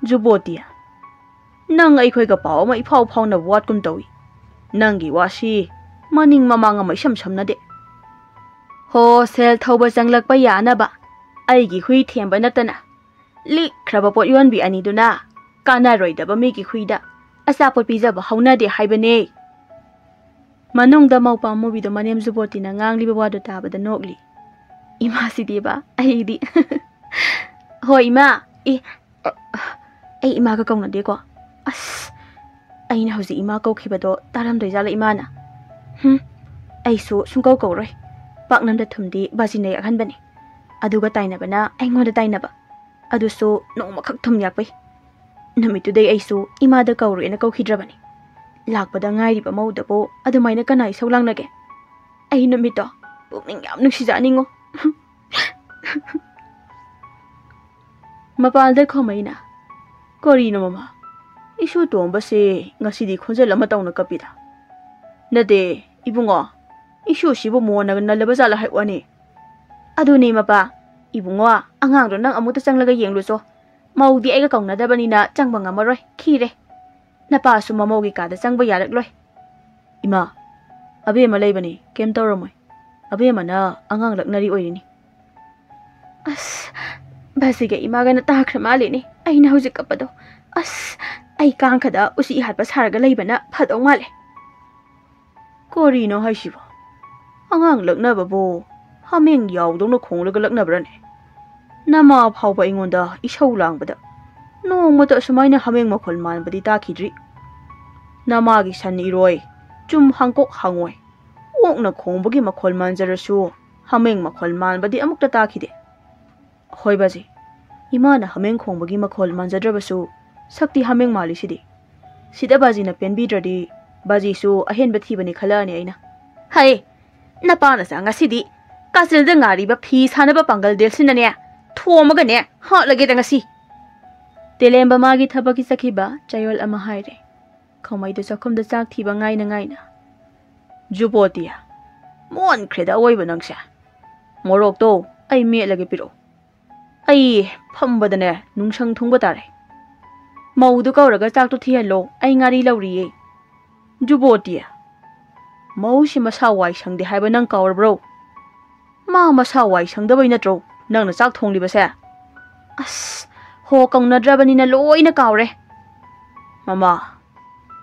ꯖꯨꯕꯣꯇꯤ, ꯅꯪ ꯑꯩꯈꯣꯏꯒ ꯄꯥꯎ ꯑꯃ ꯏꯐꯥꯎ ꯐꯥꯎꯅꯕ ꯋꯥꯠꯀꯨꯝ ꯇꯧꯏ꯫ ꯅꯪꯒꯤ ꯋꯥꯁꯤ ꯃꯅꯤꯡ ꯃꯃꯥꯡ ꯑꯃ ꯏꯁꯝ ꯁꯝꯅꯗꯦ꯫ ꯍꯣ, ꯁꯦꯜ ꯊꯧꯕ ꯆꯪꯂꯛꯄ ꯌꯥꯅꯕ ꯑꯩꯒꯤ ꯍꯨꯏ ꯊꯦꯝꯕ ꯅꯠꯇꯅ ꯂꯤꯛꯈ꯭ꯔꯕ ꯄꯣꯠ ꯌꯣꯟꯕꯤ ꯑꯅꯤꯗꯨꯅ ꯀꯥꯟꯅꯔꯣꯏꯗꯕ ꯃꯤꯒꯤ ꯍꯨꯏꯗ ꯑꯆꯥꯄꯣꯠ ꯄꯤꯖꯕ ꯍꯧꯅꯗꯦ ꯍꯥꯏꯕꯅꯦ꯫ ꯃꯅꯨꯡꯗ ꯃꯧꯄꯥ ꯑꯃꯨꯕꯤꯗꯣ ꯃꯅꯦꯝ ꯖꯨꯕꯣꯇꯤꯅ ꯉꯥꯡꯂꯤꯕ ꯋꯥꯗꯨ ꯇꯥꯕꯗ ꯅꯣꯛꯂꯤ꯫ ꯏꯃꯥꯁꯤꯗꯤꯕ ꯑꯩꯗꯤ꯫ ꯍꯣꯏ ꯏꯃꯥ꯫ ꯑꯦ, ꯑ, ꯑꯩ ꯏꯃꯥꯒ ꯀꯧꯅꯗꯦꯀꯣ꯫ ꯑꯁ, ꯑꯩꯅ ꯍꯧꯖꯤꯛ ꯏꯃꯥ ꯀꯧꯈꯤꯕꯗꯣ ꯇꯥꯔꯝꯗꯣꯏꯖꯥꯠꯂ ꯏꯃꯥꯅ? ꯍꯨꯝ, ꯑꯩꯁꯨ ꯁꯨꯡꯀꯧ ꯀꯧꯔꯣꯏ꯫ ꯄꯥꯛꯅꯝꯗ ꯊꯨꯝꯗꯤ ꯕꯥꯖꯤꯅ ꯌꯥꯛꯍꯟꯕꯅꯤ꯫ ꯑꯗꯨꯒ ꯇꯥꯏꯅꯕꯅ ꯑꯩꯉꯣꯟꯗ ꯇꯥꯏꯅꯕ꯫ ꯑꯗꯨꯁꯨ ꯅꯣꯡꯃꯈꯛ ꯊꯨꯝ ꯌꯥꯛꯄꯩ꯫ ꯅꯨꯃꯤꯠꯇꯨꯗꯩ ꯑꯩꯁꯨ ꯏꯃꯥꯗ ꯀꯧꯔꯦꯅ ꯀꯧꯈꯤꯗ꯭ꯔꯕꯅꯤ꯫ ꯂꯥꯛꯄꯗ ꯉꯥꯏꯔꯤꯕ ꯃꯧꯗꯕꯨ ꯑꯗꯨꯃꯥꯏꯅ ꯀꯅꯥ ꯏꯁꯧ ꯂꯥꯡꯅꯒꯦ? ꯑꯩ ꯅꯨꯃꯤꯠꯇꯣ ꯄꯨꯛꯅꯤꯡ ꯌꯥꯝ ꯅꯨꯡꯁꯤꯖꯥꯠꯅꯤꯡꯉꯣ꯫ ꯃꯄꯥꯜꯗ ꯈꯣꯃꯩꯅ, "ꯀꯔꯤꯅꯣ ꯃꯃꯥ? ꯏꯁꯨ ꯇꯣꯝꯕꯁꯦ ꯉꯁꯤꯗꯤ ꯈꯣꯟꯖꯦꯜ ꯑꯃ ꯇꯧꯅ ꯀꯞꯄꯤꯗ?" "ꯅꯠꯇꯦ, ꯏꯕꯨꯡꯉꯣ, ꯏꯁꯨꯁꯤꯕꯨ ꯃꯣꯟꯅ ꯅꯜꯂꯕ ꯖꯥꯠꯂ ꯍꯥꯏ ꯋꯥꯅꯤ?" "ꯑꯗꯨꯅꯦ ꯃꯄꯥ, ꯏꯕꯨꯡꯉꯣ, ꯑꯉꯥꯡꯗꯣ ꯅꯪ ꯑꯃꯨꯛꯇ ꯆꯪꯂꯒ ꯌꯦꯡꯂꯨꯆꯣ꯫ ꯃꯧꯗꯤ ꯑꯩꯒ ꯀꯧꯅꯗꯕꯅꯤꯅ ꯆꯪꯕ ꯉꯝꯃꯔꯣꯏ, ꯈꯤꯔꯦ꯫ ꯅꯄꯥꯁꯨ ꯃꯃꯧꯒꯤ ꯀꯥꯗ ꯆꯪꯕ ꯌꯥꯔꯛꯂꯣꯏ꯫" "ꯏꯃꯥ, ꯑꯕꯦꯝꯃ ꯂꯩꯕꯅꯤ, ꯀꯩꯝ ꯇꯧꯔꯝꯃꯣꯏ꯫ ꯑꯕꯦꯝꯃꯅ ꯑꯉꯥꯡ ꯂꯛꯅꯔꯤ ꯑꯣꯏꯔꯤꯅꯤ꯫" ꯑꯁ, ꯕꯥꯖꯤꯒ ꯏꯃꯥꯒꯅ ꯇꯥꯈ꯭ꯔ ꯃꯥꯜꯂꯤꯅꯦ ꯑꯩꯅ ꯍꯧꯖꯤꯛ ꯀꯞꯄꯗꯣ꯫ ꯑꯁ, ꯑꯩ ꯀꯥꯡꯈꯗ ꯎꯆꯤ ꯍꯥꯠꯄ ꯁꯥꯔꯒ ꯂꯩꯕꯅ ꯐꯗꯧ ꯃꯥꯜꯂꯦ꯫ "ꯀꯔꯤꯅꯣ ꯍꯥꯏꯁꯤꯕꯣ? ꯑꯉꯥꯡ ꯂꯛꯅꯕꯕꯨ ꯍꯥꯃꯦꯡ ꯌꯥꯎꯗꯧꯅ ꯈꯣꯡꯂꯒ ꯂꯛꯅꯕ꯭ꯔꯅꯦ? ꯅꯃꯥ ꯐꯥꯎꯕ ꯑꯩꯉꯣꯟꯗ ꯏꯁꯧ ꯂꯥꯡꯕꯗ ꯅꯣꯡꯃꯇ ꯑꯁꯨꯃꯥꯏꯅ ꯍꯥꯃꯦꯡ ꯃꯈꯣꯜ ꯃꯥꯟꯕꯗꯤ ꯇꯥꯈꯤꯗ꯭ꯔꯤ꯫ ꯅꯃꯥꯒꯤ ꯁꯟ ꯏꯔꯣꯏ, ꯆꯨꯝ ꯍꯥꯡꯀꯣꯛ ꯍꯥꯡꯉꯣꯏ, ꯑꯣꯛꯅ ꯈꯣꯡꯕꯒꯤ ꯃꯈꯣꯜ ꯃꯥꯟꯖꯔꯁꯨ ꯍꯥꯃꯦꯡ ꯃꯈꯣꯜ ꯃꯥꯟꯕꯗꯤ ꯑꯃꯨꯛꯇ ꯇꯥꯈꯤꯗꯦ꯫" "ꯍꯣꯏ ꯕꯥꯖꯤ, ꯏꯃꯥꯅ ꯍꯥꯃꯦꯡ ꯈꯣꯡꯕꯒꯤ ꯃꯈꯣꯜ ꯃꯥꯟꯖꯗ꯭ꯔꯕꯁꯨ ꯁꯛꯇꯤ ꯍꯥꯃꯦꯡ ꯃꯥꯜꯂꯤꯁꯤꯗꯤ꯫ ꯁꯤꯗ ꯕꯥꯖꯤꯅ ꯄꯦꯟꯕꯤꯗ꯭ꯔꯗꯤ ꯕꯥꯖꯤꯁꯨ ꯑꯍꯦꯟꯕ ꯊꯤꯕꯅꯤ ꯈꯜꯂꯛꯑꯅꯤ ꯑꯩꯅ꯫" "ꯍꯩ, ꯅꯄꯥ ꯅꯆꯥ ꯉꯁꯤꯗꯤ ꯀꯥꯆꯤꯜꯗ ꯉꯥꯔꯤꯕ ꯐꯤ ꯁꯥꯅꯕ ꯄꯥꯡꯒꯜ ꯗꯦꯜꯁꯤꯅꯅꯦ ꯊꯣꯝꯃꯒꯅꯦ ꯍꯥꯠꯂꯒꯦꯗ ꯉꯁꯤ꯫" ꯇꯦꯂꯦꯝꯕ ꯃꯥꯒꯤ ꯊꯕꯛꯀꯤ ꯆꯠꯈꯤꯕ ꯆꯌꯣꯜ ꯑꯃ ꯍꯥꯏꯔꯦ꯫ ꯈꯣꯃꯩꯗꯨ ꯆꯥꯛꯈꯨꯝꯗ ꯆꯥꯛ ꯊꯤꯕ ꯉꯥꯏꯅ ꯉꯥꯏꯅ, "ꯖꯨꯕꯣꯇꯤ, ꯃꯣꯟꯈ꯭ꯔꯦꯗ ꯑꯋꯣꯏꯕ ꯅꯪꯁꯦ꯫ ꯃꯣꯔꯣꯛꯇꯣ ꯑꯩ ꯃꯦꯠꯂꯒꯦ ꯄꯤꯔꯛꯑꯣ꯫ ꯑꯩ ꯐꯝꯕꯗꯅꯦ ꯅꯨꯡꯁꯪ ꯊꯨꯡꯕ ꯇꯥꯔꯦ꯫ ꯃꯧꯗꯨ ꯀꯧꯔꯒ ꯆꯥꯛꯇꯣ ꯊꯤꯍꯜꯂꯣ, ꯑꯩ ꯉꯥꯔꯤ ꯂꯧꯔꯤꯌꯦ꯫" "ꯖꯨꯕꯣꯇꯤ, ꯃꯧꯁꯤ ꯃꯁꯥ ꯋꯥꯏ ꯁꯪꯗꯦ ꯍꯥꯏꯕ ꯅꯪ ꯀꯥꯎꯔꯕ꯭ꯔꯣ? ꯃꯥ ꯃꯁꯥ ꯋꯥꯏ ꯁꯪꯗꯕꯩ ꯅꯠꯇ꯭ꯔꯣ ꯅꯪꯅ ꯆꯥꯛ ꯊꯣꯡꯂꯤꯕꯁꯦ?" "ꯑꯁ, ꯍꯣ ꯀꯧꯅꯗ꯭ꯔꯕꯅꯤꯅ ꯂꯣꯏꯅ ꯀꯥꯎꯔꯦ꯫" "ꯃꯃꯥ,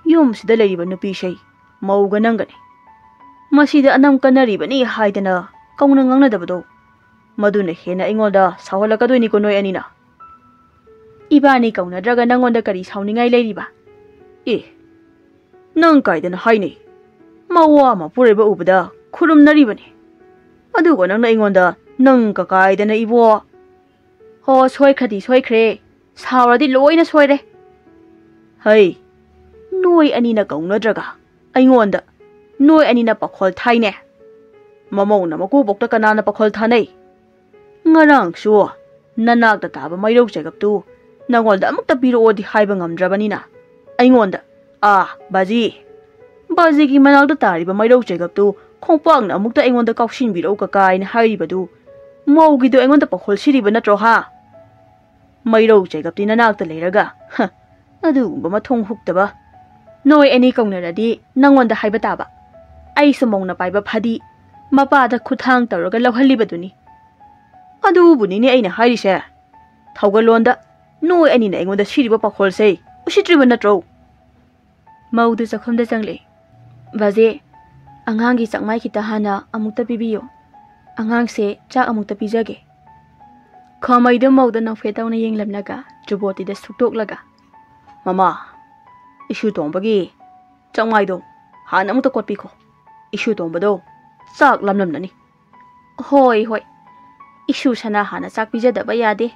ꯌꯨꯝꯁꯤꯗ ꯂꯩꯔꯤꯕ ꯅꯨꯄꯤꯁꯦ ꯃꯧꯒ ꯅꯪꯒꯅꯤ꯫ ꯃꯁꯤꯗ ꯑꯅꯝ ꯀꯟꯅꯔꯤꯕꯅꯤ ꯍꯥꯏꯗꯅ ꯀꯧꯅ ꯉꯥꯡꯅꯗꯕꯗꯣ ꯃꯗꯨꯅ ꯍꯦꯟꯅ ꯑꯩꯉꯣꯟꯗ ꯁꯥꯎꯍꯜꯂꯛꯀꯗꯣꯏꯅꯤꯀꯣ ꯅꯣꯏ ꯑꯅꯤꯅ꯫ ꯏꯕꯥꯅꯤ ꯀꯧꯅꯗ꯭ꯔꯒ ꯅꯪꯉꯣꯟꯗ ꯀꯔꯤ ꯁꯥꯎꯅꯤꯡꯉꯥꯏ ꯂꯩꯔꯤꯕ? ꯑꯦ, ꯅꯪ ꯀꯥꯏꯗꯅ ꯍꯥꯏꯅꯩ? ꯃꯋꯥ ꯃꯄꯨꯔꯣꯏꯕ ꯎꯕꯗ ꯈꯨꯔꯨꯝꯅꯔꯤꯕꯅꯤ꯫ ꯑꯗꯨꯒ ꯅꯪꯅ ꯑꯩꯉꯣꯟꯗ "ꯅꯪ ꯀꯀꯥꯏꯗꯅ ꯏꯕꯣ"? ꯍꯣ, ꯁꯣꯏꯈ꯭ꯔꯗꯤ ꯁꯣꯏꯈ꯭ꯔꯦ, ꯁꯥꯎꯔꯗꯤ ꯂꯣꯏꯅ ꯁꯣꯏꯔꯦ꯫ ꯍꯩ, ꯅꯣꯏ ꯑꯅꯤꯅ ꯀꯧꯅꯗ꯭ꯔꯒ ꯑꯩꯉꯣꯟꯗ ꯅꯣꯏ ꯑꯅꯤꯅ ꯄꯥꯈꯣꯜ ꯊꯥꯏꯅꯦ꯫ ꯃꯃꯧꯅ ꯃꯀꯨꯕꯣꯛꯇ ꯀꯅꯥꯅ ꯄꯥꯈꯣꯜ ꯊꯥꯅꯩ? ꯉꯔꯥꯡꯁꯨ ꯅꯅꯥꯛꯇ ꯇꯥꯕ ꯃꯩꯔꯧ ꯆꯩꯒꯞꯇꯨ ꯅꯉꯣꯟꯗ ꯑꯃꯨꯛꯇ ꯄꯤꯔꯛꯑꯣꯗꯤ ꯍꯥꯏꯕ ꯉꯝꯗ꯭ꯔꯕꯅꯤꯅ, ꯑꯩꯉꯣꯟꯗ "ꯑꯥ, ꯕꯥꯖꯤ, ꯕꯥꯖꯤꯒꯤ ꯃꯅꯥꯛꯇ ꯇꯥꯔꯤꯕ ꯃꯩꯔꯧ ꯆꯩꯒꯞꯇꯨ ꯈꯣꯡꯄꯥꯛꯅ ꯑꯃꯨꯛꯇ ꯑꯩꯉꯣꯟꯗ ꯀꯥꯎꯁꯤꯟꯕꯤꯔꯛꯎ ꯀꯀꯥ" ꯍꯥꯏꯅ ꯍꯥꯏꯔꯤꯕꯗꯨ ꯃꯧꯒꯤꯗꯨ ꯑꯩꯉꯣꯟꯗ ꯄꯥꯈꯣꯜ ꯁꯤꯔꯤꯕ ꯅꯠꯇ꯭ꯔꯣ ꯍꯥ? ꯃꯩꯔꯧ ꯆꯩꯒꯞꯇꯤ ꯅꯅꯥꯛꯇ ꯂꯩꯔꯒ, ꯍ, ꯑꯗꯨꯒꯨꯝꯕ ꯃꯊꯣꯡ ꯍꯨꯛꯇꯕ꯫ ꯅꯣꯏ ꯑꯅꯤ ꯀꯧꯅꯔꯗꯤ ꯅꯪꯉꯣꯟꯗ ꯍꯥꯏꯕ ꯇꯥꯕ꯫ ꯑꯩꯁꯨ ꯃꯧꯅ ꯄꯥꯏꯕ ꯐꯗꯤ ꯃꯄꯥꯗ ꯈꯨꯠꯊꯥꯡ ꯇꯧꯔꯒ ꯂꯧꯍꯜꯂꯤꯕꯗꯨꯅꯤ꯫ ꯑꯗꯨꯕꯨꯅꯤꯅꯦ ꯑꯩꯅ ꯍꯥꯏꯔꯤꯁꯦ꯫ ꯊꯧꯒꯜꯂꯣꯟꯗ ꯅꯣꯏ ꯑꯅꯤꯅ ꯑꯩꯉꯣꯟꯗ ꯁꯤꯔꯤꯕ ꯄꯥꯈꯣꯜꯁꯦ ꯎꯁꯤꯠꯇ꯭ꯔꯤꯕ ꯅꯠꯇ꯭ꯔꯣ? ꯃꯧꯗꯨ ꯆꯥꯛꯈꯨꯝꯗ ꯆꯪꯂꯛꯏ꯫ "ꯕꯥꯖꯦ, ꯑꯉꯥꯡꯒꯤ ꯆꯥꯛꯃꯥꯏ ꯈꯤꯇ ꯍꯥꯟꯅ ꯑꯃꯨꯛꯇ ꯄꯤꯕꯤꯌꯨ꯫ ꯑꯉꯥꯡꯁꯦ ꯆꯥꯛ ꯑꯃꯨꯛꯇ ꯄꯤꯖꯒꯦ"꯫ ꯈꯥꯃꯩꯗꯨ ꯃꯧꯗ ꯅꯣꯛꯐꯦꯠ ꯇꯧꯅ ꯌꯦꯡꯂꯝꯂꯒ ꯆꯨꯕꯣꯠꯇꯤꯗ ꯁꯨꯛꯇꯣꯛꯂꯒ, "ꯃꯃꯥ, ꯏꯁꯨ ꯇꯣꯝꯕꯒꯤ ꯆꯥꯛꯃꯥꯏꯗꯣ ꯍꯥꯟꯅ ꯑꯃꯨꯛꯇ ꯀꯣꯠꯄꯤꯈꯣ꯫ ꯏꯁꯨ ꯇꯣꯝꯕꯗꯣ ꯆꯥꯛ ꯂꯥꯝꯂꯝꯂꯅꯤ"꯫ "ꯍꯣꯏ, ꯍꯣꯏ꯫ ꯏꯁꯨ ꯁꯅꯥ ꯍꯥꯟꯅ ꯆꯥꯛ ꯄꯤꯖꯗꯕ ꯌꯥꯗꯦ꯫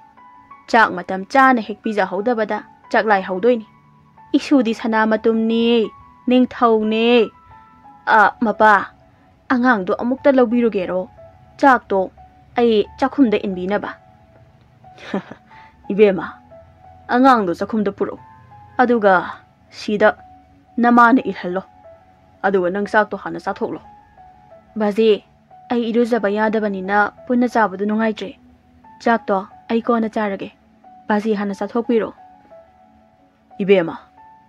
ꯆꯥꯛ ꯃꯇꯝ ꯆꯥꯅ ꯍꯦꯛ ꯄꯤꯖꯍꯧꯗꯕꯗ ꯆꯥꯛꯂꯥꯏ ꯍꯧꯗꯣꯏꯅꯤ꯫ ꯏꯁꯨꯗꯤ ꯁꯅꯥ ꯃꯇꯨꯝꯅꯤ, ꯅꯤꯡꯊꯧꯅꯦ꯫ ꯑ, ꯃꯄꯥ, ꯑꯉꯥꯡꯗꯣ ꯑꯃꯨꯛꯇ ꯂꯧꯕꯤꯔꯨꯒꯦꯔꯣ? ꯆꯥꯛꯇꯣ ꯑꯩ ꯆꯥꯛꯈꯨꯝꯗ ꯏꯟꯕꯤꯅꯕ"꯫ "ꯏꯕꯦꯝꯃ, ꯑꯉꯥꯡꯗꯣ ꯆꯥꯛꯈꯨꯝꯗ ꯄꯨꯔꯛꯎ꯫ ꯑꯗꯨꯒ ꯁꯤꯗ ꯅꯃꯥꯅ ꯏꯜꯍꯜꯂꯣ꯫ ꯑꯗꯨꯒ ꯅꯪ ꯆꯥꯛꯇꯣ ꯍꯥꯟꯅ ꯆꯥꯊꯣꯛꯂꯣ"꯫ "ꯕꯥꯖꯤ, ꯑꯩ ꯏꯔꯨꯖꯕ ꯌꯥꯗꯕꯅꯤꯅ ꯄꯨꯟꯅ ꯆꯥꯕꯗꯨ ꯅꯨꯡꯉꯥꯏꯇ꯭ꯔꯦ꯫ ꯆꯥꯛꯇꯣ ꯑꯩ ꯀꯣꯟꯅ ꯆꯥꯔꯒꯦ꯫ ꯕꯥꯖꯤ ꯍꯥꯟꯅ ꯆꯥꯊꯣꯛꯄꯤꯔꯣ"꯫ "ꯏꯕꯦꯝꯃ,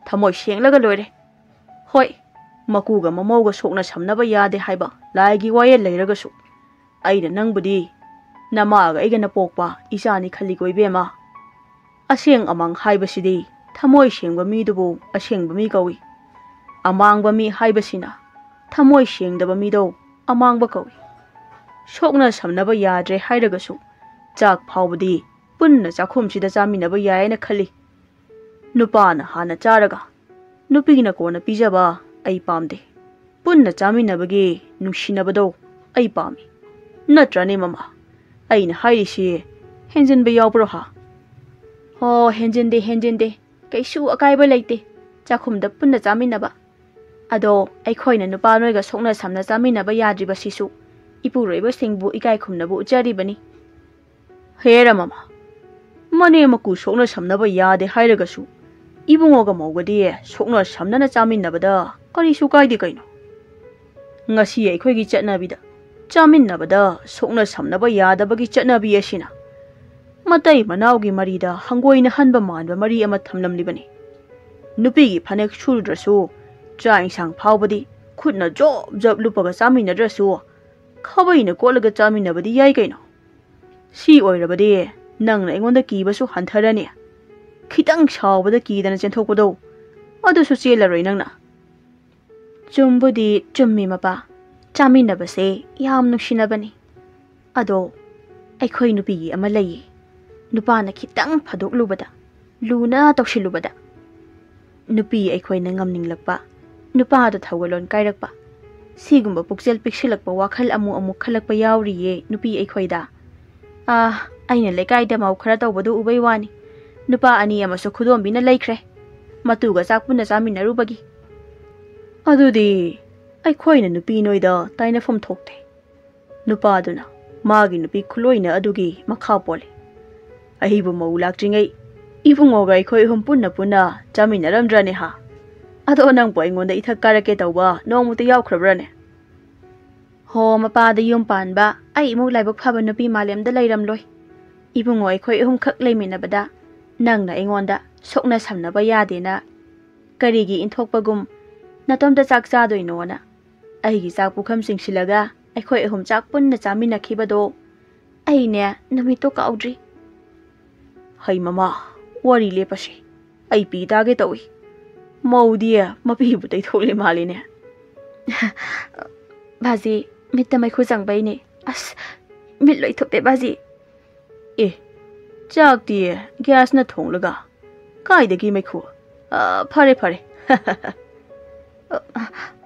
ꯊꯃꯣꯏ ꯁꯦꯡꯂꯒ ꯂꯣꯏꯔꯦ꯫ ꯍꯣꯏ, ꯃꯀꯨꯒ ꯃꯃꯧꯒ ꯁꯣꯛꯅ ꯁꯝꯅꯕ ꯌꯥꯗꯦ ꯍꯥꯏꯕ ꯂꯥꯏꯒꯤ ꯋꯥꯌꯦꯜ ꯂꯩꯔꯒꯁꯨ, ꯑꯩꯅ ꯅꯪꯕꯨꯗꯤ ꯅꯃꯥꯒ ꯑꯩꯒꯅ ꯄꯣꯛꯄ ꯏꯆꯥꯅꯤ ꯈꯜꯂꯤꯀꯣ ꯏꯕꯦꯝꯃ꯫ ꯑꯁꯦꯡ ꯑꯃꯥꯡ ꯍꯥꯏꯕꯁꯤꯗꯤ ꯊꯃꯣꯏ ꯁꯦꯡꯕ ꯃꯤꯗꯨꯕꯨ ꯑꯁꯦꯡꯕ ꯃꯤ ꯀꯧꯏ꯫ ꯑꯃꯥꯡꯕ ꯃꯤ ꯍꯥꯏꯕꯁꯤꯅ ꯊꯃꯣꯏ ꯁꯦꯡꯗꯕ ꯃꯤꯗꯣ ꯑꯃꯥꯡꯕ ꯀꯧꯏ"꯫ ꯁꯣꯛꯅ ꯁꯝꯅꯕ ꯌꯥꯗ꯭ꯔꯦ ꯍꯥꯏꯔꯒꯁꯨ ꯆꯥꯛ ꯐꯥꯎꯕꯗꯤ ꯄꯨꯟꯅ ꯆꯥꯛꯈꯨꯝꯁꯤꯗ ꯆꯥꯃꯤꯟꯅꯕ ꯌꯥꯏꯅ ꯈꯜꯂꯤ꯫ ꯅꯨꯄꯥꯅ ꯍꯥꯟꯅ ꯆꯥꯔꯒ ꯅꯨꯄꯤꯅ ꯀꯣꯟꯅ ꯄꯤꯖꯕ ꯑꯩ ꯄꯥꯝꯗꯦ꯫ ꯄꯨꯟꯅ ꯆꯥꯃꯤꯟꯅꯕꯒꯤ ꯅꯨꯡꯁꯤꯅꯕꯗꯣ ꯑꯩ ꯄꯥꯝꯃꯤ꯫ ꯅꯠꯇ꯭ꯔꯅꯦ ꯃꯃꯥ? ꯑꯩꯅ ꯍꯥꯏꯔꯤꯁꯤ ꯍꯦꯟꯖꯤꯟꯕ ꯌꯥꯎꯕ꯭ꯔꯣ ꯍꯥ? ꯍꯣ, ꯍꯦꯟꯖꯤꯟꯗꯦ, ꯍꯦꯟꯖꯤꯟꯗꯦ꯫ ꯀꯩꯁꯨ ꯑꯀꯥꯏꯕ ꯂꯩꯇꯦ ꯆꯥꯛꯈꯨꯝꯗ ꯄꯨꯟꯅ ꯆꯥꯃꯤꯟꯅꯕ꯫ ꯑꯗꯣ ꯑꯩꯈꯣꯏꯅ ꯅꯨꯄꯥ ꯅꯣꯏꯒ ꯁꯣꯛꯅ ꯁꯝꯅ ꯆꯥꯃꯤꯟꯅꯕ ꯌꯥꯗ꯭ꯔꯤꯕꯁꯤꯁꯨ ꯏꯄꯨꯔꯣꯏꯕꯁꯤꯡꯕꯨ ꯏꯀꯥꯏ ꯈꯨꯝꯅꯕ ꯎꯠꯆꯔꯤꯕꯅꯤ꯫ ꯍꯦꯔꯥ ꯃꯃꯥ, ꯃꯅꯦꯝ ꯃꯀꯨ ꯁꯣꯛꯅ ꯁꯝꯅꯕ ꯌꯥꯗꯦ ꯍꯥꯏꯔꯒꯁꯨ ꯏꯕꯨꯡꯉꯣꯒ ꯃꯧꯒꯗꯤ ꯁꯣꯛꯅ ꯁꯝꯅꯅ ꯆꯥꯃꯤꯟꯅꯕꯗ ꯀꯔꯤꯁꯨ ꯀꯥꯏꯗꯦ ꯀꯩꯅꯣ? ꯉꯁꯤ ꯑꯩꯈꯣꯏꯒꯤ ꯆꯠꯅꯕꯤꯗ ꯆꯥꯃꯤꯟꯅꯕꯗ ꯁꯣꯛꯅ ꯁꯝꯅꯕ ꯌꯥꯗꯕꯒꯤ ꯆꯠꯅꯕꯤ ꯑꯁꯤꯅ ꯃꯇꯩ ꯃꯅꯥꯎꯒꯤ ꯃꯔꯤꯗ ꯍꯪꯒꯣꯏꯅ ꯍꯟꯕ ꯃꯥꯟꯕ ꯃꯔꯤ ꯑꯃ ꯊꯝꯂꯝꯂꯤꯕꯅꯤ꯫ ꯅꯨꯄꯤꯒꯤ ꯐꯅꯦꯛ ꯁꯨꯔꯨꯗ꯭ꯔꯁꯨ, ꯆꯥꯛ ꯏꯟꯁꯥꯡ ꯐꯥꯎꯕꯗꯤ ꯈꯨꯠꯅ ꯖꯣꯞ ꯖꯣꯞ ꯂꯨꯞꯄꯒ ꯆꯥꯃꯤꯟꯅꯗ꯭ꯔꯁꯨ, ꯈꯥꯕꯩꯅ ꯀꯣꯠꯂꯒ ꯆꯥꯃꯤꯟꯅꯕꯗꯤ ꯌꯥꯏ ꯀꯩꯅꯣ꯫ ꯁꯤ ꯑꯣꯏꯔꯕꯗꯤ ꯅꯪꯅ ꯑꯩꯉꯣꯟꯗ ꯀꯤꯕꯁꯨ ꯍꯟꯊꯔꯅꯤ꯫ ꯈꯤꯇꯪ ꯁꯥꯎꯕꯗ ꯀꯤꯗꯅ ꯆꯦꯟꯊꯣꯛꯄꯗꯣ, ꯑꯗꯨꯁꯨ ꯆꯦꯜꯂꯔꯣꯏ ꯅꯪꯅ꯫ ꯆꯨꯝꯕꯨꯗꯤ ꯆꯨꯝꯃꯤ ꯃꯄꯥ, ꯆꯥꯃꯤꯟꯅꯕꯁꯦ ꯌꯥꯝ ꯅꯨꯡꯁꯤꯅꯕꯅꯤ꯫ ꯑꯗꯣ ꯑꯩꯈꯣꯏ ꯅꯨꯄꯤꯒꯤ ꯑꯃ ꯂꯩꯌꯦ, ꯅꯨꯄꯥꯅ ꯈꯤꯇꯪ ꯐꯥꯗꯣꯛꯂꯨꯕꯗ, ꯂꯨꯅ ꯇꯧꯁꯤꯜꯂꯨꯕꯗ ꯅꯨꯄꯤ ꯑꯩꯈꯣꯏꯅ ꯉꯝꯅꯤꯡꯂꯛꯄ, ꯅꯨꯄꯥꯗ ꯊꯧꯒꯜꯂꯣꯟ ꯀꯥꯏꯔꯛꯄ, ꯁꯤꯒꯨꯝꯕ ꯄꯨꯛꯆꯦꯜ ꯄꯤꯛꯁꯤꯜꯂꯛꯄ ꯋꯥꯈꯜ ꯑꯃꯨꯛ ꯑꯃꯨꯛ ꯈꯜꯂꯛꯄ ꯌꯥꯎꯔꯤꯌꯦ ꯅꯨꯄꯤ ꯑꯩꯈꯣꯏꯗ꯫ ꯑꯥ, ꯑꯩꯅ ꯂꯩꯀꯥꯏꯗ ꯃꯧ ꯈꯔ ꯇꯧꯕꯗꯨ ꯎꯕꯩ ꯋꯥꯅꯤ꯫ ꯅꯨꯄꯥ ꯑꯅꯤ ꯑꯃꯁꯨ ꯈꯨꯗꯣꯝꯕꯤꯅ ꯂꯩꯈ꯭ꯔꯦ, ꯃꯇꯨꯒ ꯆꯥꯛ ꯄꯨꯟꯅ ꯆꯥꯃꯤꯟꯅꯔꯨꯕꯒꯤ꯫ ꯑꯗꯨꯗꯤ ꯑꯩꯈꯣꯏꯅ ꯅꯨꯄꯤ ꯅꯣꯏꯗ ꯇꯥꯏꯅꯐꯝ ꯊꯣꯛꯇꯦ꯫ ꯅꯨꯄꯥꯗꯨꯅ ꯃꯥꯒꯤ ꯅꯨꯄꯤ ꯈꯨꯂꯣꯏꯅ ꯑꯗꯨꯒꯤ ꯃꯈꯥ ꯄꯣꯜꯂꯤ꯫ ꯑꯩꯕꯨ ꯃꯧ ꯂꯥꯛꯇ꯭ꯔꯤꯉꯩ ꯏꯕꯨꯡꯉꯣꯒ ꯑꯩꯈꯣꯏ ꯑꯍꯨꯝ ꯄꯨꯟꯅ ꯄꯨꯟꯅ ꯆꯥꯃꯤꯟꯅꯔꯝꯗ꯭ꯔꯅꯦ ꯍꯥ? ꯑꯗꯣ ꯅꯪꯕꯨ ꯑꯩꯉꯣꯟꯗ ꯏꯊꯛ ꯀꯥꯔꯛꯀꯦ ꯇꯧꯕ ꯅꯣꯡꯃꯇ ꯌꯥꯎꯈ꯭ꯔꯕ꯭ꯔꯅꯦ? ꯍꯣ, ꯃꯄꯥꯗ ꯌꯨꯝ ꯄꯥꯟꯕ ꯑꯩ ꯏꯃꯨꯡ ꯂꯥꯏꯕꯛ ꯐꯕ ꯅꯨꯄꯤ ꯃꯥꯂꯦꯝꯗ ꯂꯩꯔꯝꯂꯣꯏ꯫ ꯏꯕꯨꯡꯉꯣ ꯑꯩꯈꯣꯏ ꯑꯍꯨꯝꯈꯛ ꯂꯩꯃꯤꯟꯅꯕꯗ ꯅꯪꯅ ꯑꯩꯉꯣꯟꯗ ꯁꯣꯛꯅ ꯁꯝꯅꯕ ꯌꯥꯗꯦꯅ ꯀꯔꯤꯒꯤ ꯏꯟꯊꯣꯛꯄꯒꯨꯝ ꯅꯇꯣꯝꯇ ꯆꯥꯛ ꯆꯥꯗꯣꯏꯅꯣꯅ ꯑꯩꯒꯤ ꯆꯥꯛ ꯄꯨꯈꯝ ꯆꯤꯡꯁꯤꯜꯂꯒ ꯑꯩꯈꯣꯏ ꯑꯍꯨꯝ ꯆꯥꯛ ꯄꯨꯟꯅ ꯆꯥꯃꯤꯟꯅꯈꯤꯕꯗꯣ ꯑꯩꯅꯦ ꯅꯨꯃꯤꯠꯇꯣ ꯀꯥꯎꯗ꯭ꯔꯤ꯫ ꯍꯩ ꯃꯃꯥ, ꯋꯥꯔꯤ ꯂꯦꯞꯄꯁꯤ꯫ ꯑꯩ ꯄꯤ ꯇꯥꯒꯦ ꯇꯧꯏ꯫ ꯃꯧꯗꯤ ꯃꯄꯤꯕꯨ ꯇꯩꯊꯣꯛꯂꯤ ꯃꯥꯜꯂꯤꯅꯦ꯫ ꯕꯥꯖꯤ, ꯃꯤꯠꯇ ꯃꯩꯈꯨ ꯆꯪꯕꯩꯅꯦ꯫ ꯑꯁ, ꯃꯤꯠ ꯂꯣꯏ ꯊꯨꯞꯄꯦ, ꯕꯥꯖꯤ꯫ ꯑꯦ, ꯆꯥꯛꯇꯤ ꯒ꯭ꯌꯥꯁꯅ ꯊꯣꯡꯂꯒ ꯀꯥꯏꯗꯒꯤ ꯃꯩꯈꯨ? ꯑ, ꯐꯔꯦ, ꯐꯔꯦ꯫ ꯑ,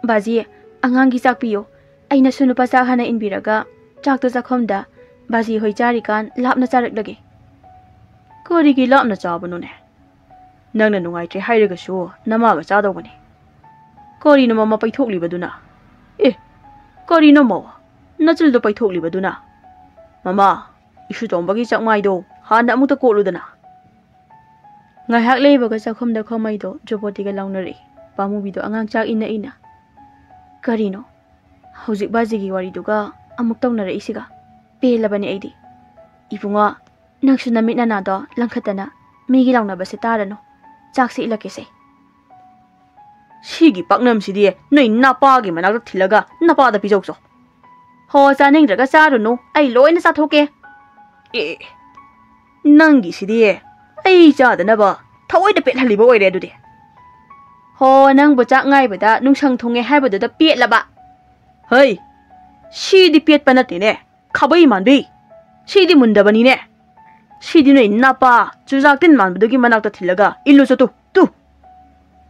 ꯕꯥꯖꯤ, ꯑꯉꯥꯡꯒꯤ ꯆꯥꯛ ꯄꯤꯌꯣ꯫ ꯑꯩꯅꯁꯨ ꯅꯨꯄꯥ ꯆꯥꯛ ꯍꯥꯟꯅ ꯏꯟꯕꯤꯔꯒ ꯆꯥꯛꯇꯣ ꯆꯥꯛꯈꯨꯝꯗ ꯕꯥꯖꯤ ꯍꯣꯏ ꯆꯥꯔꯤꯀꯥꯟ ꯂꯥꯞꯅ ꯆꯥꯔꯛꯂꯒꯦ꯫ ꯀꯔꯤꯒꯤ ꯂꯥꯞꯅ ꯆꯥꯕꯅꯣꯅꯦ? ꯅꯪꯅ ꯅꯨꯡꯉꯥꯏꯇ꯭ꯔꯦ ꯍꯥꯏꯔꯒꯁꯨ ꯅꯃꯥꯒ ꯆꯥꯗꯧꯕꯅꯤ꯫ ꯀꯔꯤꯅꯣ ꯃꯃꯥ ꯄꯩꯊꯣꯛꯂꯤꯕꯗꯨꯅ? ꯑꯦ, ꯀꯔꯤꯅꯣ ꯃꯧ? ꯅꯆꯤꯜꯗꯣ ꯄꯩꯊꯣꯛꯂꯤꯕꯗꯨꯅ? ꯃꯃꯥ, ꯏꯁꯨ ꯇꯣꯝꯕꯒꯤ ꯆꯥꯛꯃꯥꯏꯗꯣ ꯍꯥꯟꯅ ꯑꯃꯨꯛꯇ ꯀꯣꯠꯂꯨꯗꯅ꯫ ꯉꯥꯏꯍꯥꯛ ꯂꯩꯕꯒ ꯆꯥꯛꯈꯨꯝꯗ ꯈꯣꯃꯩꯗꯣ ꯖꯣꯕꯣꯇꯤꯒ ꯂꯥꯎꯅꯔꯛꯏ꯫ ꯄꯥꯃꯨꯕꯤꯗꯣ ꯑꯉꯥꯡ ꯆꯥꯛ ꯏꯟꯅ ꯏꯟꯅ꯫ ꯀꯔꯤꯅꯣ? ꯍꯧꯖꯤꯛ ꯕꯥꯖꯤꯒꯤ ꯋꯥꯔꯤꯗꯨꯒ ꯑꯃꯨꯛ ꯇꯧꯅꯔꯛꯏꯁꯤꯒ? ꯄꯦꯜꯂꯕꯅꯤ ꯑꯩꯗꯤ꯫ ꯏꯕꯨꯡꯉꯣ, ꯅꯪꯁꯨ ꯅꯃꯤꯠ ꯅꯅꯥꯗꯣ ꯂꯪꯈꯠꯇꯅ ꯃꯤꯒꯤ ꯂꯥꯎꯅꯕꯁꯦ ꯇꯥꯔꯅꯨ꯫ ꯆꯥꯛꯁꯦ ꯏꯜꯂꯛꯀꯦꯁꯦ꯫ ꯁꯤꯒꯤ ꯄꯥꯛꯅꯝꯁꯤꯗꯤ ꯅꯣꯏ ꯅꯄꯥꯒꯤ ꯃꯅꯥꯛꯇ ꯊꯤꯜꯂꯒ ꯅꯄꯥꯗ ꯄꯤꯖꯧꯆꯣ꯫ ꯍꯣ, ꯆꯥꯅꯤꯡꯗ꯭ꯔꯒ ꯆꯥꯔꯨꯅꯨ, ꯑꯩ ꯂꯣꯏꯅ ꯆꯥꯊꯣꯛꯀꯦ꯫ ꯑꯦ, ꯅꯪꯒꯤꯁꯤꯗꯤ ꯑꯩ ꯆꯥꯗꯅꯕ ꯊꯑꯣꯏꯗ ꯄꯦꯠꯍꯜꯂꯤꯕ ꯑꯣꯏꯔꯦ ꯑꯗꯨꯗꯤ꯫ ꯍꯣ, ꯅꯪꯕꯨ ꯆꯥꯛ ꯉꯥꯏꯕꯗ ꯅꯨꯡꯁꯪ ꯊꯨꯡꯉꯦ ꯍꯥꯏꯕꯗꯨꯗ ꯄꯦꯠꯂꯕ? ꯍꯩ, ꯁꯤꯗꯤ ꯄꯦꯠꯄ ꯅꯠꯇꯦꯅꯦ, ꯈꯥꯕꯩ ꯃꯥꯟꯕꯤ꯫ ꯁꯤꯗꯤ ꯃꯨꯟꯗꯕꯅꯤꯅꯦ꯫ ꯁꯤꯗꯤ ꯅꯣꯏ ꯅꯄꯥ ꯆꯨꯖꯥꯛ ꯇꯤꯟ ꯃꯥꯟꯕꯗꯨꯒꯤ ꯃꯅꯥꯛꯇ ꯊꯤꯜꯂꯒ ꯏꯜꯂꯨ ꯆꯠꯇꯨ, ꯇꯨ꯫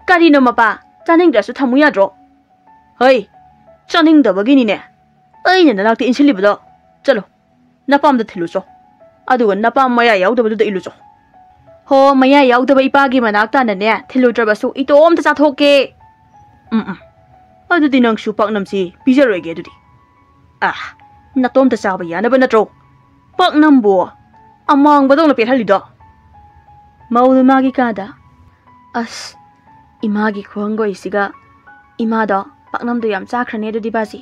ꯀꯔꯤꯅꯣ ꯃꯄꯥ? ꯆꯥꯅꯤꯡꯗ꯭ꯔꯁꯨ ꯊꯝꯃꯨ ꯌꯥꯗ꯭ꯔꯣ? ꯍꯩ, ꯆꯥꯅꯤꯡꯗꯕꯒꯤꯅꯤꯅꯦ ꯑꯩꯅ ꯅꯅꯥꯛꯇ ꯏꯟꯁꯤꯜꯂꯤꯕꯗꯣ꯫ ꯆꯠꯂꯣ, ꯅꯄꯥꯝꯗ ꯊꯤꯜꯂꯨꯆꯣ꯫ ꯑꯗꯨꯒ ꯅꯄꯥꯝ ꯃꯌꯥ ꯌꯥꯎꯗꯕꯗꯨꯗ ꯏꯜꯂꯨꯆꯣ꯫ ꯍꯣ, ꯃꯌꯥ ꯌꯥꯎꯗꯕ ꯏꯄꯥꯒꯤ ꯃꯅꯥꯛ ꯇꯥꯅꯅꯦ ꯊꯤꯜꯂꯨꯗ꯭ꯔꯕꯁꯨ ꯏꯇꯣꯝꯇ ꯆꯥꯊꯣꯛꯀꯦ꯫ ꯎꯝ, ꯎꯝ꯫ ꯑꯗꯨꯗꯤ ꯅꯪꯁꯨ ꯄꯥꯛꯅꯝꯁꯤ ꯄꯤꯖꯔꯣꯏꯒꯦ ꯑꯗꯨꯗꯤ꯫ ꯑꯥ, ꯅꯇꯣꯝꯇ ꯆꯥꯕ ꯌꯥꯅꯕ ꯅꯠꯇ꯭ꯔꯣ ꯄꯥꯛꯅꯝꯕꯨ ꯑꯃꯥꯡꯕꯗꯧꯅ ꯄꯦꯠꯍꯜꯂꯤꯗꯣ? ꯃꯧꯗꯨ ꯃꯥꯒꯤ ꯀꯥꯗ꯫ ꯑꯁ, ꯏꯃꯥꯒꯤ ꯈꯨꯍꯪꯒꯣꯏꯁꯤꯒ꯫ ꯏꯃꯥꯗꯣ ꯄꯥꯛꯅꯝꯗꯣ ꯌꯥꯝ ꯆꯥꯈ꯭ꯔꯅꯤ ꯑꯗꯨꯗꯤ ꯕꯥꯖꯤ꯫